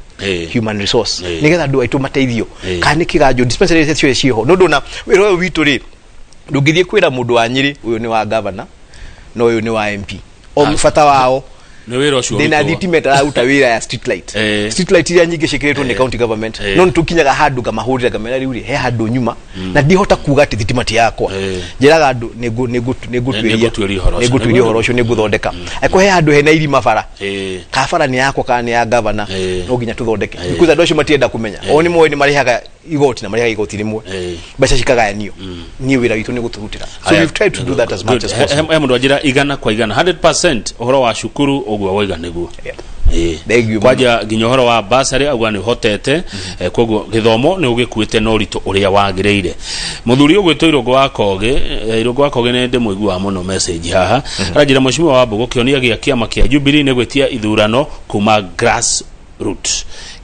human resource nigetha andũ aitũ mateithio. Kana nĩ kĩganjo, dispensary ciothe ciĩho, nĩ ũndũ na wĩra ũyũ witũ rĩ, ndũngĩthiĩ kwĩra mũndũ wa Nyĩrĩ ũyũ nĩ wa governor na ũyũ nĩ wa MP o bata wao. Nĩ wĩra ũcio Ndĩna ũrutwo. thitima ĩtararuta wĩra ya street light. Street light iria nyingĩ ciĩkĩrĩtwo nĩ county government, no nĩ tũkinyaga handũ ngamahũrĩra, ngamera rĩu rĩ, he handũ nyuma na ndihota kuga atĩ thitima ti yakwa. Njĩraga andũ nĩngũtuĩria. Nĩngũtuĩria ũhoro ũcio. Nĩngũtuĩria ũhoro ũcio, nĩngũthondeka. Angĩkorwo he handũ hena irima bara, kana bara nĩ yakwa kana nĩ ya governor, no nginya tũthondeke, because andũ acio matienda kũmenya, o nĩ moĩ nĩ marĩhaga igoti na marĩhaga igoti rĩmwe, mbeca cikagayanio. Niĩ wĩra witũ nĩ gũtũrutĩra, so Aya, we've tried to do that as much good. as possible. He mũndũ anjĩra 100% ũhoro wa cukuru ũguo waiga nĩguo. Thank you. Kwanja nginya ũhoro wa basarĩ auga nĩ ũhotete, koguo gĩthomo nĩ ũgĩkuĩte na ũritũ ũrĩa wagĩrĩire. Mũthuri ũgwĩtwo Irũngũ wa Kogĩ, Irũngũ wa Kogĩ nĩ ndĩmũiguaga mũno message haha, aranjĩra mheshimiwa wa Mbũgũ, kĩonia gĩa kĩama kĩa Jubilee nĩ gwĩtia ithurano kuma grass root.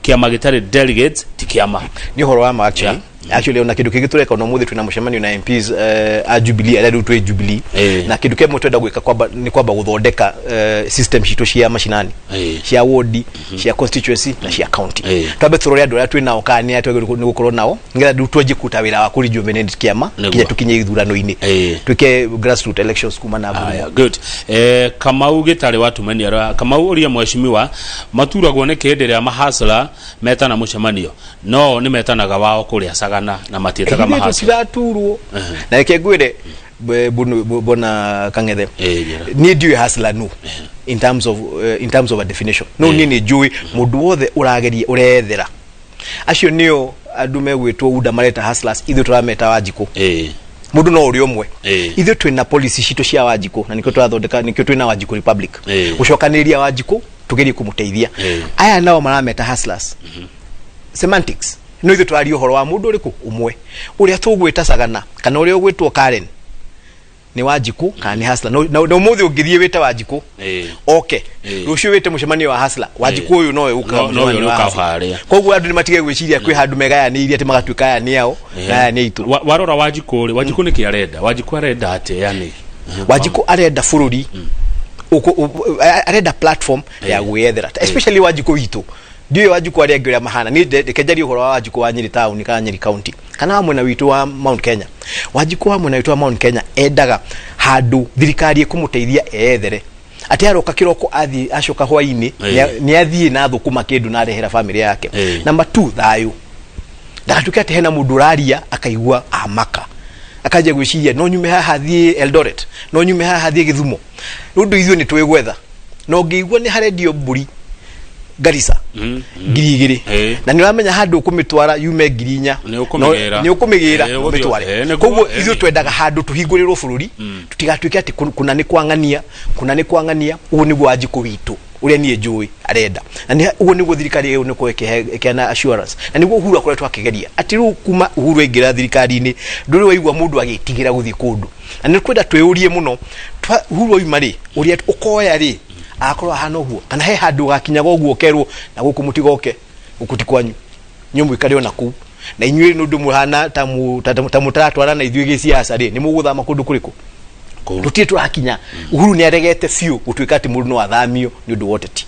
Kĩama gĩtarĩ delegates ti kĩama. Nĩ ũhoro wa ma actually. Actually, ona kĩndũ kĩngĩ tũreka, ona ũmũthĩ twĩna mũcemanio na MPs a Jubilee, arĩa rĩu twĩ Jubilee, na kĩndũ kĩmwe twenda gwĩka kwamba nĩ kwamba gũthondeka system citũ cia macinani, cia wodi, cia constituency na cia county. Twambe tũrore andũ arĩa twĩ nao kana nĩ arĩa twagĩrĩirwo nĩ gũkorwo nao, nĩgetha rĩu twanjie kũruta wĩra wa kũrejuvenate kĩama nginya tũkinye ithurano-inĩ, twĩke grassroot elections kuma na ngurumo. Aya, good. Kamau gĩtarĩ watumania Kamau ũria mheshimiwa, maturagwo nĩ kĩndĩ rĩa mahasla metana mũcemanio, no nĩ metanaga wao kũrĩa Sagana na matiĩtaga Ithuĩ mahasla. tũtiraturwo, na reke ngwĩre, bwana Kang'ethe, Njĩra. niĩ ndiũĩ hustler no in terms of a definition, no niĩ nĩ njũĩ mũndũ wothe ũrageria ũrethera, acio nĩo andũ megwĩtwo UDA mareta hustlers, ithuĩ tũrameta Wanjikũ. Mũndũ no ũrĩa ũmwe. Ithuĩ twĩna policy citũ cia Wanjikũ na nĩkĩo tũrathondeka, nĩkĩo twĩna Wanjikũ Republic, gũcokanĩrĩria Wanjikũ tũgerie kũmũteithia. Aya nao marameta hustlers, semantics, no ithuĩ tũraria ũhoro wa mũndũ ũrĩkũ ũmwe, ũrĩa tũgwĩta Sagana kana ũrĩa ũgwĩtwo Karen. Nĩ Wanjikũ kana nĩ hustler? Na ũmũthĩ ũngĩthiĩ wĩte Wanjikũ oke, rũciũ wĩte mũcemanio wa hustler, Wanjikũ ũyũ nowe ũkaga Nowe mũcemanio wa ũrĩũka hustler. harĩa. Koguo andũ nĩ matige gwĩciria kwĩ handũ megayanĩirie atĩ magatuĩka aya nĩ ao na aya nĩ aitũ. Warora Wanjikũ rĩ, Wanjikũ nĩkĩ arenda? Wanjikũ arenda atĩa yani? Wanjikũ arenda bũrũri arenda platform ya gwĩyethera, especially Wanjikũ witũ. Ndiũĩ Wanjikũ arĩa angĩ ũrĩa mahana. Niĩ reke njarie ũhoro wa Wanjikũ wa Nyĩrĩ town kana Nyĩrĩ county kana wa mwena witũ wa Mount Kenya. Wanjikũ wa mwena witũ wa Mount Kenya endaga handũ thirikari ĩkũmũteithia eyethere, atĩ aroka kĩroko athiĩ acoka hwainĩ, nĩ athiĩ na thũkũma kĩndũ na arehera famĩlĩ yake. Number two, thayũ. Ndagatuĩke atĩ hena mũndũ ũraria akaigua amaka, akanjia gwĩciria no nyume haha thiĩ Eldoret, no nyume haha thiĩ Gĩthumo. Nĩ ũndũ ithuĩ nĩ tũĩ gwetha, na ũngĩigua nĩ harendio mbũri Garissa 2000, na nĩ ũramenya handũ ũkũmĩtwara yume 4000. Nĩ ũkũmĩgĩra. Nĩ ũkũmĩgĩra ũmĩtware. Nĩguo, Koguo ithuĩ twendaga handũ tũhingũrĩrwo bũrũri, tũtigatuĩke atĩ kũna nĩ kwang'ania, kũna nĩ kwang'ania. Ũguo nĩguo Wanjikũ witũ ũrĩa niĩ njũĩ arenda, na nĩ ũguo nĩguo thirikari ĩyo nĩkorwo ĩkĩheana assurance, na nĩguo Uhuru akoretwo akĩgeria atĩ rĩu kuma Uhuru aingĩra thirikari-inĩ ndũrĩ waigua mũndũ agĩtigĩra gũthiĩ kũndũ. Na nĩ kwenda twĩyũrie mũno, Uhuru oima rĩ, ũrĩa ũkoya rĩ agakorwo ahana ũguo, kana he handũ ũgakinyaga ũguo ũkerwo na gũkũ mũtigoke, gũkũ ti kwanyu, inyuĩ mũikare ona kũu, na inyuĩ nĩ ũndũ mũhana ta mũtaratwarana na ithuĩ gĩciaca rĩ, nĩ mũgũthama kũndũ kũrĩkũ? Kũu. Tũtirĩ tũrakinya. Uhuru nĩ aregete biũ gũtuĩka atĩ mũndũ no athamio nĩ ũndũ wa ũteti.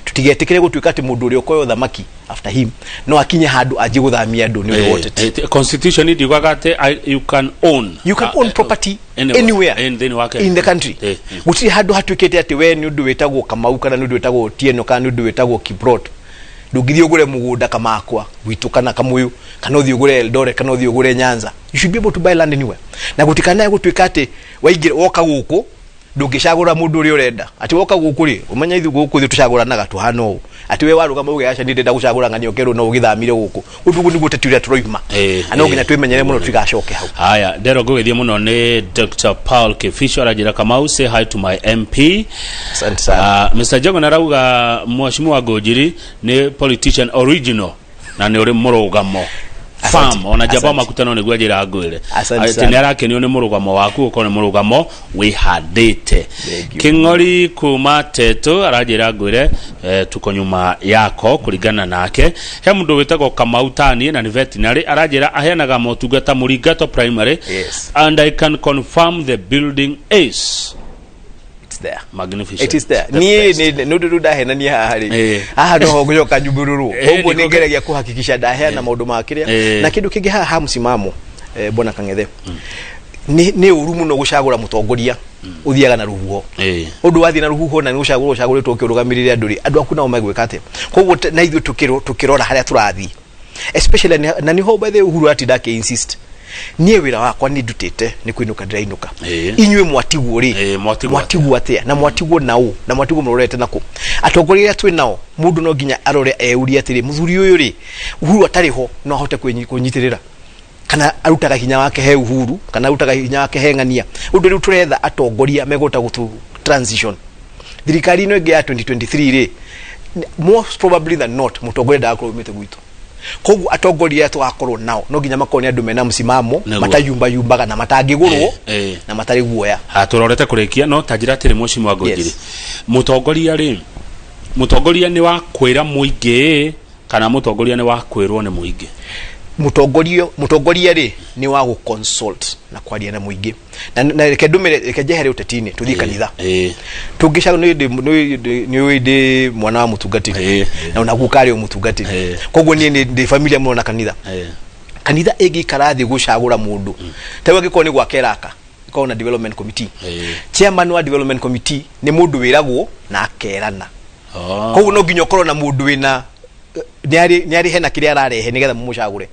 Tũtigetĩkĩre gũtuĩka atĩ mũndũ ũrĩa ũkoya ũthamaki after him no akinye handũ anjie gũthamia andũ nĩ ũndũ wa ũteti. Constitution ndiugaga atĩ you can own You can own property anywhere in thĩinĩ wa Kenya. In the country. Gũtirĩ handũ hatuĩkĩte atĩ we nĩ ũndũ wĩtagwo Kamau kana nĩ ũndũ wĩtagwo Otieno kana nĩ ũndũ wĩtagwo Kiprot ndũngĩthiĩ ũgũre mũgũnda Kamakwa gwitũ kana Kamũyũ kana ũthiĩ ũgũre Eldoret kana ũthiĩ ũgũre Nyanza. You should be able to buy land anywhere, na gũtikanae gũtuĩka atĩ waingĩra woka gũkũ ndũngĩcagũra mũndũ ũrĩa ũrenda, atĩ woka gũkũ rĩ, ũmenya ithuĩ gũkũ ithuĩ tũcagũranaga tũhana ũũ, atĩ we warũgama uge aca niĩ ndĩrenda gũcagũra ng'ania, ũkerwo no ũgĩthamire gũkũ. Ũndũ ũguo nĩguo ũteti ũrĩa tũroima, na no nginya twĩmenyere mũno tũtigacoke hau. Haya, ndero ngũgĩthiĩ mũno nĩ Dr. Paul Kifisho aranjĩra, "Kamau, say hi to my MP." Asante sana. Mr. Jagon arauga Mheshimiwa Ngũnjiri nĩ politician original na nĩ ũrĩ mũrũgamo Asante. farm ona njamba Asante. makutano nĩguo anjĩra ngwĩre Asante atĩ sana. nĩ arakenio nĩ mũrũgamo waku, ũkorwo nĩ mũrũgamo wĩhandĩte. Thank you. Kĩng'ori kuma Tetu aranjĩra ngwĩre tuko nyuma yako. Kũringana nake he mũndũ wĩtagwo Kamau Tani na nĩ veterinary, aranjĩra aheanaga motungata Mũringato Primary. And I can confirm the building is It's there. Magnificent. It is there. The Niĩ best. nĩ ũndũ rĩu ndahenania haha rĩ, haha noho ngũcoka nyumbũrũrwo. Koguo nĩ ngeragia kũhakikisha ndaheana maũndũ ma kĩrĩa. Na kĩndũ kĩngĩ haha ha msimamo, bwana Kang'ethe, nĩ ũru mũno gũcagũra mũtongoria ũthiaga na rũhuho. Ũndũ wathiĩ na rũhuho na nĩ gũcagũrwo ũcagũrĩtwo ũkĩrũgamĩrĩre andũ rĩ, andũ aku nao megwĩka atĩa? Koguo na ithuĩ tũkĩrora harĩa tũrathiĩ, especially na nĩho by the way Uhuru atinda akĩ insist, niĩ wĩra wakwa nĩ ndutĩte, nĩ kũinũka ndĩrainũka. Inyuĩ mwatigwo rĩ, Mwatigwo mwatigwo atĩa? Na mwatigwo naũ? Na mwatigwo mũrorete nakũ? Atongoria arĩa twĩ nao, mũndũ no nginya arore eurie atĩrĩ, mũthuri ũyũ rĩ, Uhuru atarĩ ho no ahote kwĩnyitĩrĩra, kana arutaga hinya wake he Uhuru kana arutaga hinya wake he ng'ania? Ũndũ rĩu tũretha atongoria megũhota gũtũ transition thirikari ĩno ĩngĩ ya 2023 rĩ, most probably than not mũtongoria ndagakorwo umĩte gwitũ. Koguo atongoria arĩa tũgakorwo nao no nginya makorwo nĩ andũ mena msimamo, matayumbayumbaga na matangĩgũrwo na matarĩ guoya. Ha tũrorete kũrĩkia, no ta njĩra atĩrĩ, Mheshimiwa Ngũnjiri, mũtongoria rĩ, mũtongoria nĩ wa kwĩra mũingĩ kana mũtongoria nĩ wa kwĩrwo nĩ mũingĩ? Mũtongoria rĩ, nĩ wa gũ consult na kwaria na mũingĩ. Na reke ndũmĩre, reke njehere ũteti-inĩ tũthiĩ kanitha. Tũngĩcagũra, nĩ ũĩ ndĩ mwana wa mũtungatĩri, na ona guka arĩ o mũtungatĩri. Koguo niĩ nĩ ndĩ familia mũno na kanitha. Kanitha ĩngĩikara thĩ gũcagũra mũndũ ta rĩu, angĩkorwo nĩ gwaka ĩraka, ĩkorwo na development committee, chairman wa development committee nĩ mũndũ wĩragwo na akerana. Koguo no nginya ũkorwo na mũndũ wĩna nĩ arĩ hena kĩrĩa ararehe nĩgetha mũmũcagũre,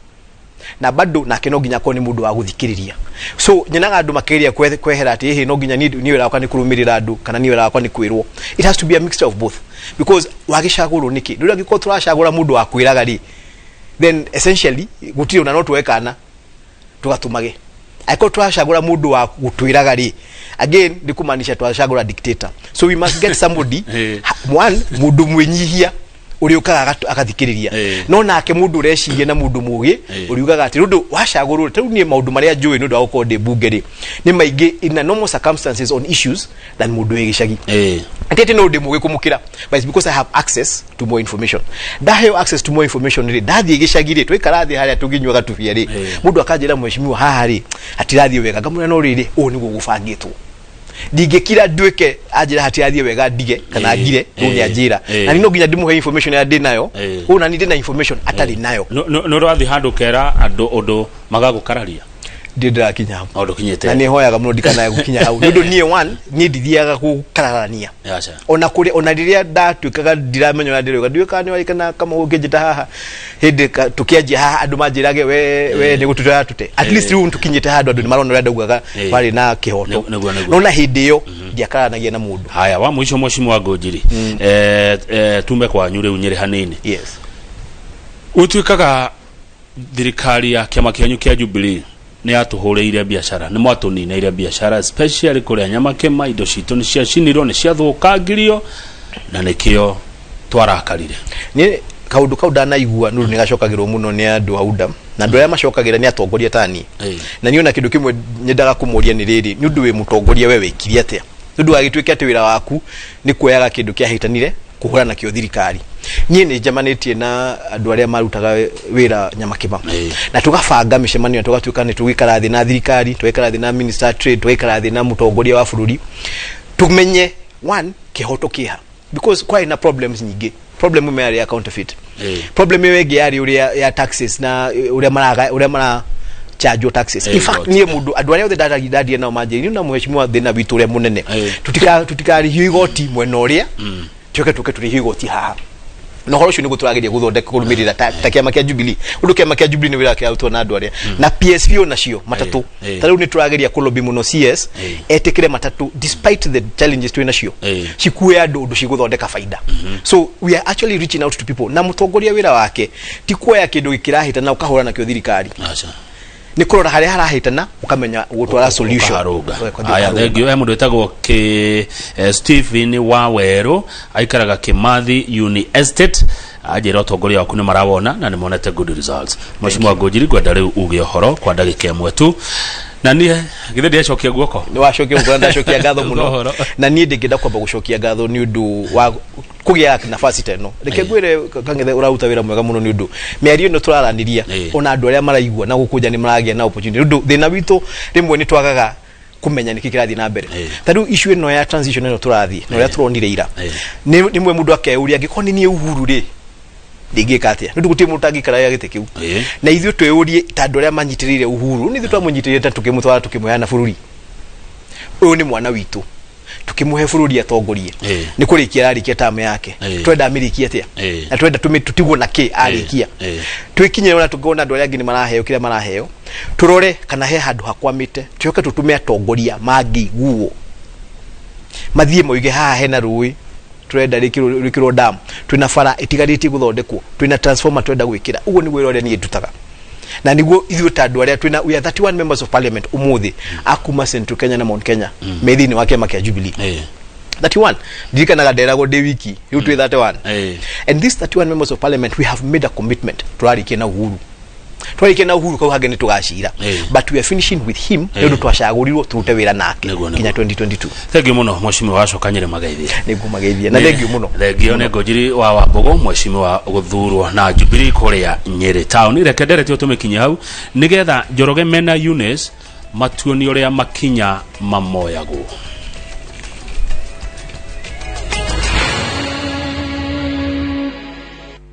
na bado nake no nginya akorwo nĩ mũndũ wa gũthikĩrĩria. So nyonaga andũ makĩgeria kwehera atĩ ĩhĩ no nginya niĩ wĩra wakwa nĩ kũrũmĩrĩra andũ kana niĩ wĩra wakwa nĩ kwĩrwo. It has to be a mixture of both, because wagĩcagũrwo nĩkĩ? Rĩu angĩkorwo tũracagũra mũndũ wa kwĩraga rĩ, then essentially gũtirĩ ona no tuoe kana tũgatũmage. Angĩkorwo tũracagũra mũndũ wa gũtwĩraga rĩ, again nĩ kũmaanisha twacagũra dictator. So we must get somebody, one, mũndũ mwĩnyihia. Ũrĩũkaga agathikĩrĩria. No nake mũndũ ũreciria na mũndũ mũgĩ ũriugaga atĩ ũndũ wacagũrwo rĩu niĩ maũndũ marĩa njũĩ nĩ ũndũ wa gũkorwo ndĩ mbunge rĩ nĩ maingĩ in a normal circumstances on issues than mũndũ wĩ gĩcagi. Ati atĩ no ndĩ mũgĩ kũmũkĩra, but it's because I have access to more information. Ndaheo access to more information rĩ, ndathiĩ gĩcagi rĩ, twaikara thĩ harĩa tũngĩnyua gatubia rĩ, mũndũ akanjĩra, "Mheshimiwa, haha rĩ hatirathiĩ wega." Ngamwĩra, "No rĩrĩ, ũũ nĩguo gũbangĩtwo." Ndingĩkira nduĩke anjĩra hatirathiĩ wega ndige kana ngire rĩu nĩ anjĩra na niĩ no nginya ndĩmũhe information ĩrĩa ndĩ nayo. Ũũ na niĩ ndĩ na information atarĩ nayo. Nĩ ũrathiĩ handũ ũkera andũ ũndũ magagũkararia? Ndirĩ ndĩrakinya hau. O ndũkinyĩte. Na nĩ hoyaga mũno ndikanae gũkinya hau, nĩ ũndũ niĩ one niĩ ndithiaga gũkararania. Aca. Ona kũrĩ ona rĩrĩa ndatuĩkaga ndiramenya ũrĩa ndĩrauga, ndiũĩ kana nĩ kana kamau ũngĩnjĩta haha hĩndĩ tũkĩanjia haha andũ manjĩrage we nĩ gũtũte tũte. At least rĩu tũkinyĩte handũ andũ nĩ marona ũrĩa ndaugaga warĩ na kĩhoto. Nĩguo. No na hĩndĩ ĩyo ndiakararanagia na mũndũ. Haya, wa mũico, mheshimiwa Ngũnjiri, tume kwanyu rĩu Nyĩrĩ hanini. Yes. Gũtuĩkaga thirikari ya kĩama kĩanyu kĩa Jubilee nĩ yatũhũrĩire biacara, nĩ mwatũninĩire biacara, especially kũrĩa Nyamakĩma. Indo citũ nĩ ciacinirwo, nĩ ciathũkangirio, na nĩkĩo twarakarire. Nĩ kaũndũ kau ndanaigua nĩ ũndũ nĩ gacokagĩrwo mũno nĩ andũ a UDA, na andũ arĩa macokagĩra nĩ atongoria ta niĩ. Na niĩ ona kĩndũ kĩmwe nyendaga kũmũria nĩ rĩrĩ, nĩ ũndũ wĩ mũtongoria we wĩkire atĩa nĩ ũndũ wagĩtuĩke atĩ wĩra waku nĩ kuoyaga kĩndũ kĩahĩtanire kũhũra nakĩo thirikari? Niĩ nĩ njemanĩtie na andũ arĩa marutaga wĩra Nyamakĩma na tũgabanga mĩcemanio na tũgatuĩka nĩ tũgũikara thĩ na thirikari, tũgaikara thĩ na minister trade, tũgaikara thĩ na mũtongoria wa bũrũri, tũmenye one kĩhoto kĩha, because kwarĩ na problems nyingĩ. Problem ĩmwe yarĩ ya counterfeit. Problem ĩyo ĩngĩ yarĩ ũrĩa ya taxes na ũrĩa maraga ũrĩa mara charge taxes. In fact, igoti. Niĩ mũndũ andũ arĩa othe ndandaria nao manjĩrire na mheshimiwa thĩna witũ ũrĩa mũnene tutika tutika tutikarĩhio igoti mwena ũrĩa tuke tuke tũrĩhio igoti haha, na ũhoro ũcio nĩguo tũrageria gũthondeka kũrũmĩrĩra ta kĩama kĩa Jubilee, ũndũ kĩama kĩa Jubilee nĩ wĩra kĩrarutwo na andũ arĩa na PSV onacio matatũ. Ta rĩu nĩ tũrageria kũlobby mũno CS etĩkĩre matatũ despite the challenges twĩ nacio cikue andũ ũndũ cigũthondeka baida. So we are actually reaching out to people, na mũtongoria wĩra wake ti kuoya kĩndũ gĩkĩrahĩtana ũkahũra nakĩo thirikari, Aca. Nĩ kũrora harĩa harahĩtana ũkamenya gũtwara solution. Ũkaharũnga. Ũgathiĩ Aya. ũkaharũnga. Thank you. He mũndũ wĩtagwo kĩ Stephen wa Werũ, aikaraga Kimathi Uni Estate, anjĩra ũtongoria waku nĩ marawona na nĩ monete good results. Mheshimiwa Ngũnjiri, ngwenda rĩu uge ũhoro kwa ndagĩka ĩmwe tu, na niĩ githĩ ndiacokia guoko. Nĩ wacokia guoko na ndacokia ngatho Uga mũno. ũhoro. Na niĩ ndĩngĩenda kwamba gũcokia ngatho nĩ ũndũ wa kũgĩa nafasi ta ĩno. Reke ngwĩre, Kang'ethe, ũraruta wĩra mwega mũno, nĩ ũndũ mĩario ĩno tũraranĩria ona andũ arĩa maraigua na gũkũ nja nĩ maragĩa na opportunity, nĩ ũndũ thĩna witũ rĩmwe nĩ twagaga kũmenya nĩkĩ kĩrathiĩ na mbere. Ta rĩu issue ĩno ya transition ĩno tũrathiĩ na ũrĩa tũronire ira, nĩ rĩmwe mũndũ akeyũria, angĩkorwo nĩ niĩ Uhuru rĩ, ndingĩka atĩa? Nĩ ũndũ gũtirĩ mũndũ ũtangĩikara gĩtĩ kĩu. Na ithuĩ twĩyũrie ta andũ arĩa manyitĩrĩire Uhuru, nĩ ithuĩ twamũnyitĩrĩire ta tũkĩmũtwara tũkĩmũheana bũrũri ũyũ, nĩ mwana witũ, tukĩmũhe bũrũri atongorie. Nĩ kũrĩkia ararĩkia tamu yake. Twenda amĩrĩkie atĩa? Na twenda tũtigwo na kĩ arĩkia? Twĩkinyĩre ona tũngĩona andũ arĩa angĩ nĩ maraheo kĩrĩa maraheo, tũrore kana he handũ hakwamĩte, tũcoke tũtũme atongoria mangĩiguo mathiĩ moige haha hena rũĩ turenda rĩkĩrwo dam, twĩna bara ĩtigarĩtie gũthondekwo, twĩna transformer twenda gwĩkĩra. Ũguo nĩguo wĩra ũrĩa niĩ ndutaga, na nĩguo ithuĩ ta andũ arĩa twĩna, we are 31 members of parliament ũmũthĩ akuma Central Kenya na Mount Kenya me thĩinĩ wa kĩama kĩa Jubilee. 31, ndirikanaga nderagwo ndĩ wiki, rĩu twĩ 31. And these 31 members of parliament, we have made a commitment, tũrarĩkia na Uhuru, twarĩkia na Uhuru kau hangĩ nĩ tũgacira, but we are finishing with him nĩ ũndũ twacagũrirwo tũrute wĩra nake nginya 2022. Thank you mũno, mheshimiwa. Wacoka Nyĩrĩ mageithie. Nĩ ngũmageithia na thank you mũno. Thengio. Nĩ Ngũnjiri wa Wambũgũ, mheshimiwa gũthurwo na Jubilee kũrĩa Nyĩrĩ town. Reke nderetio tũmĩkinye hau nĩgetha Njoroge mena Eunice matuonie ũrĩa makinya mamoyagwo.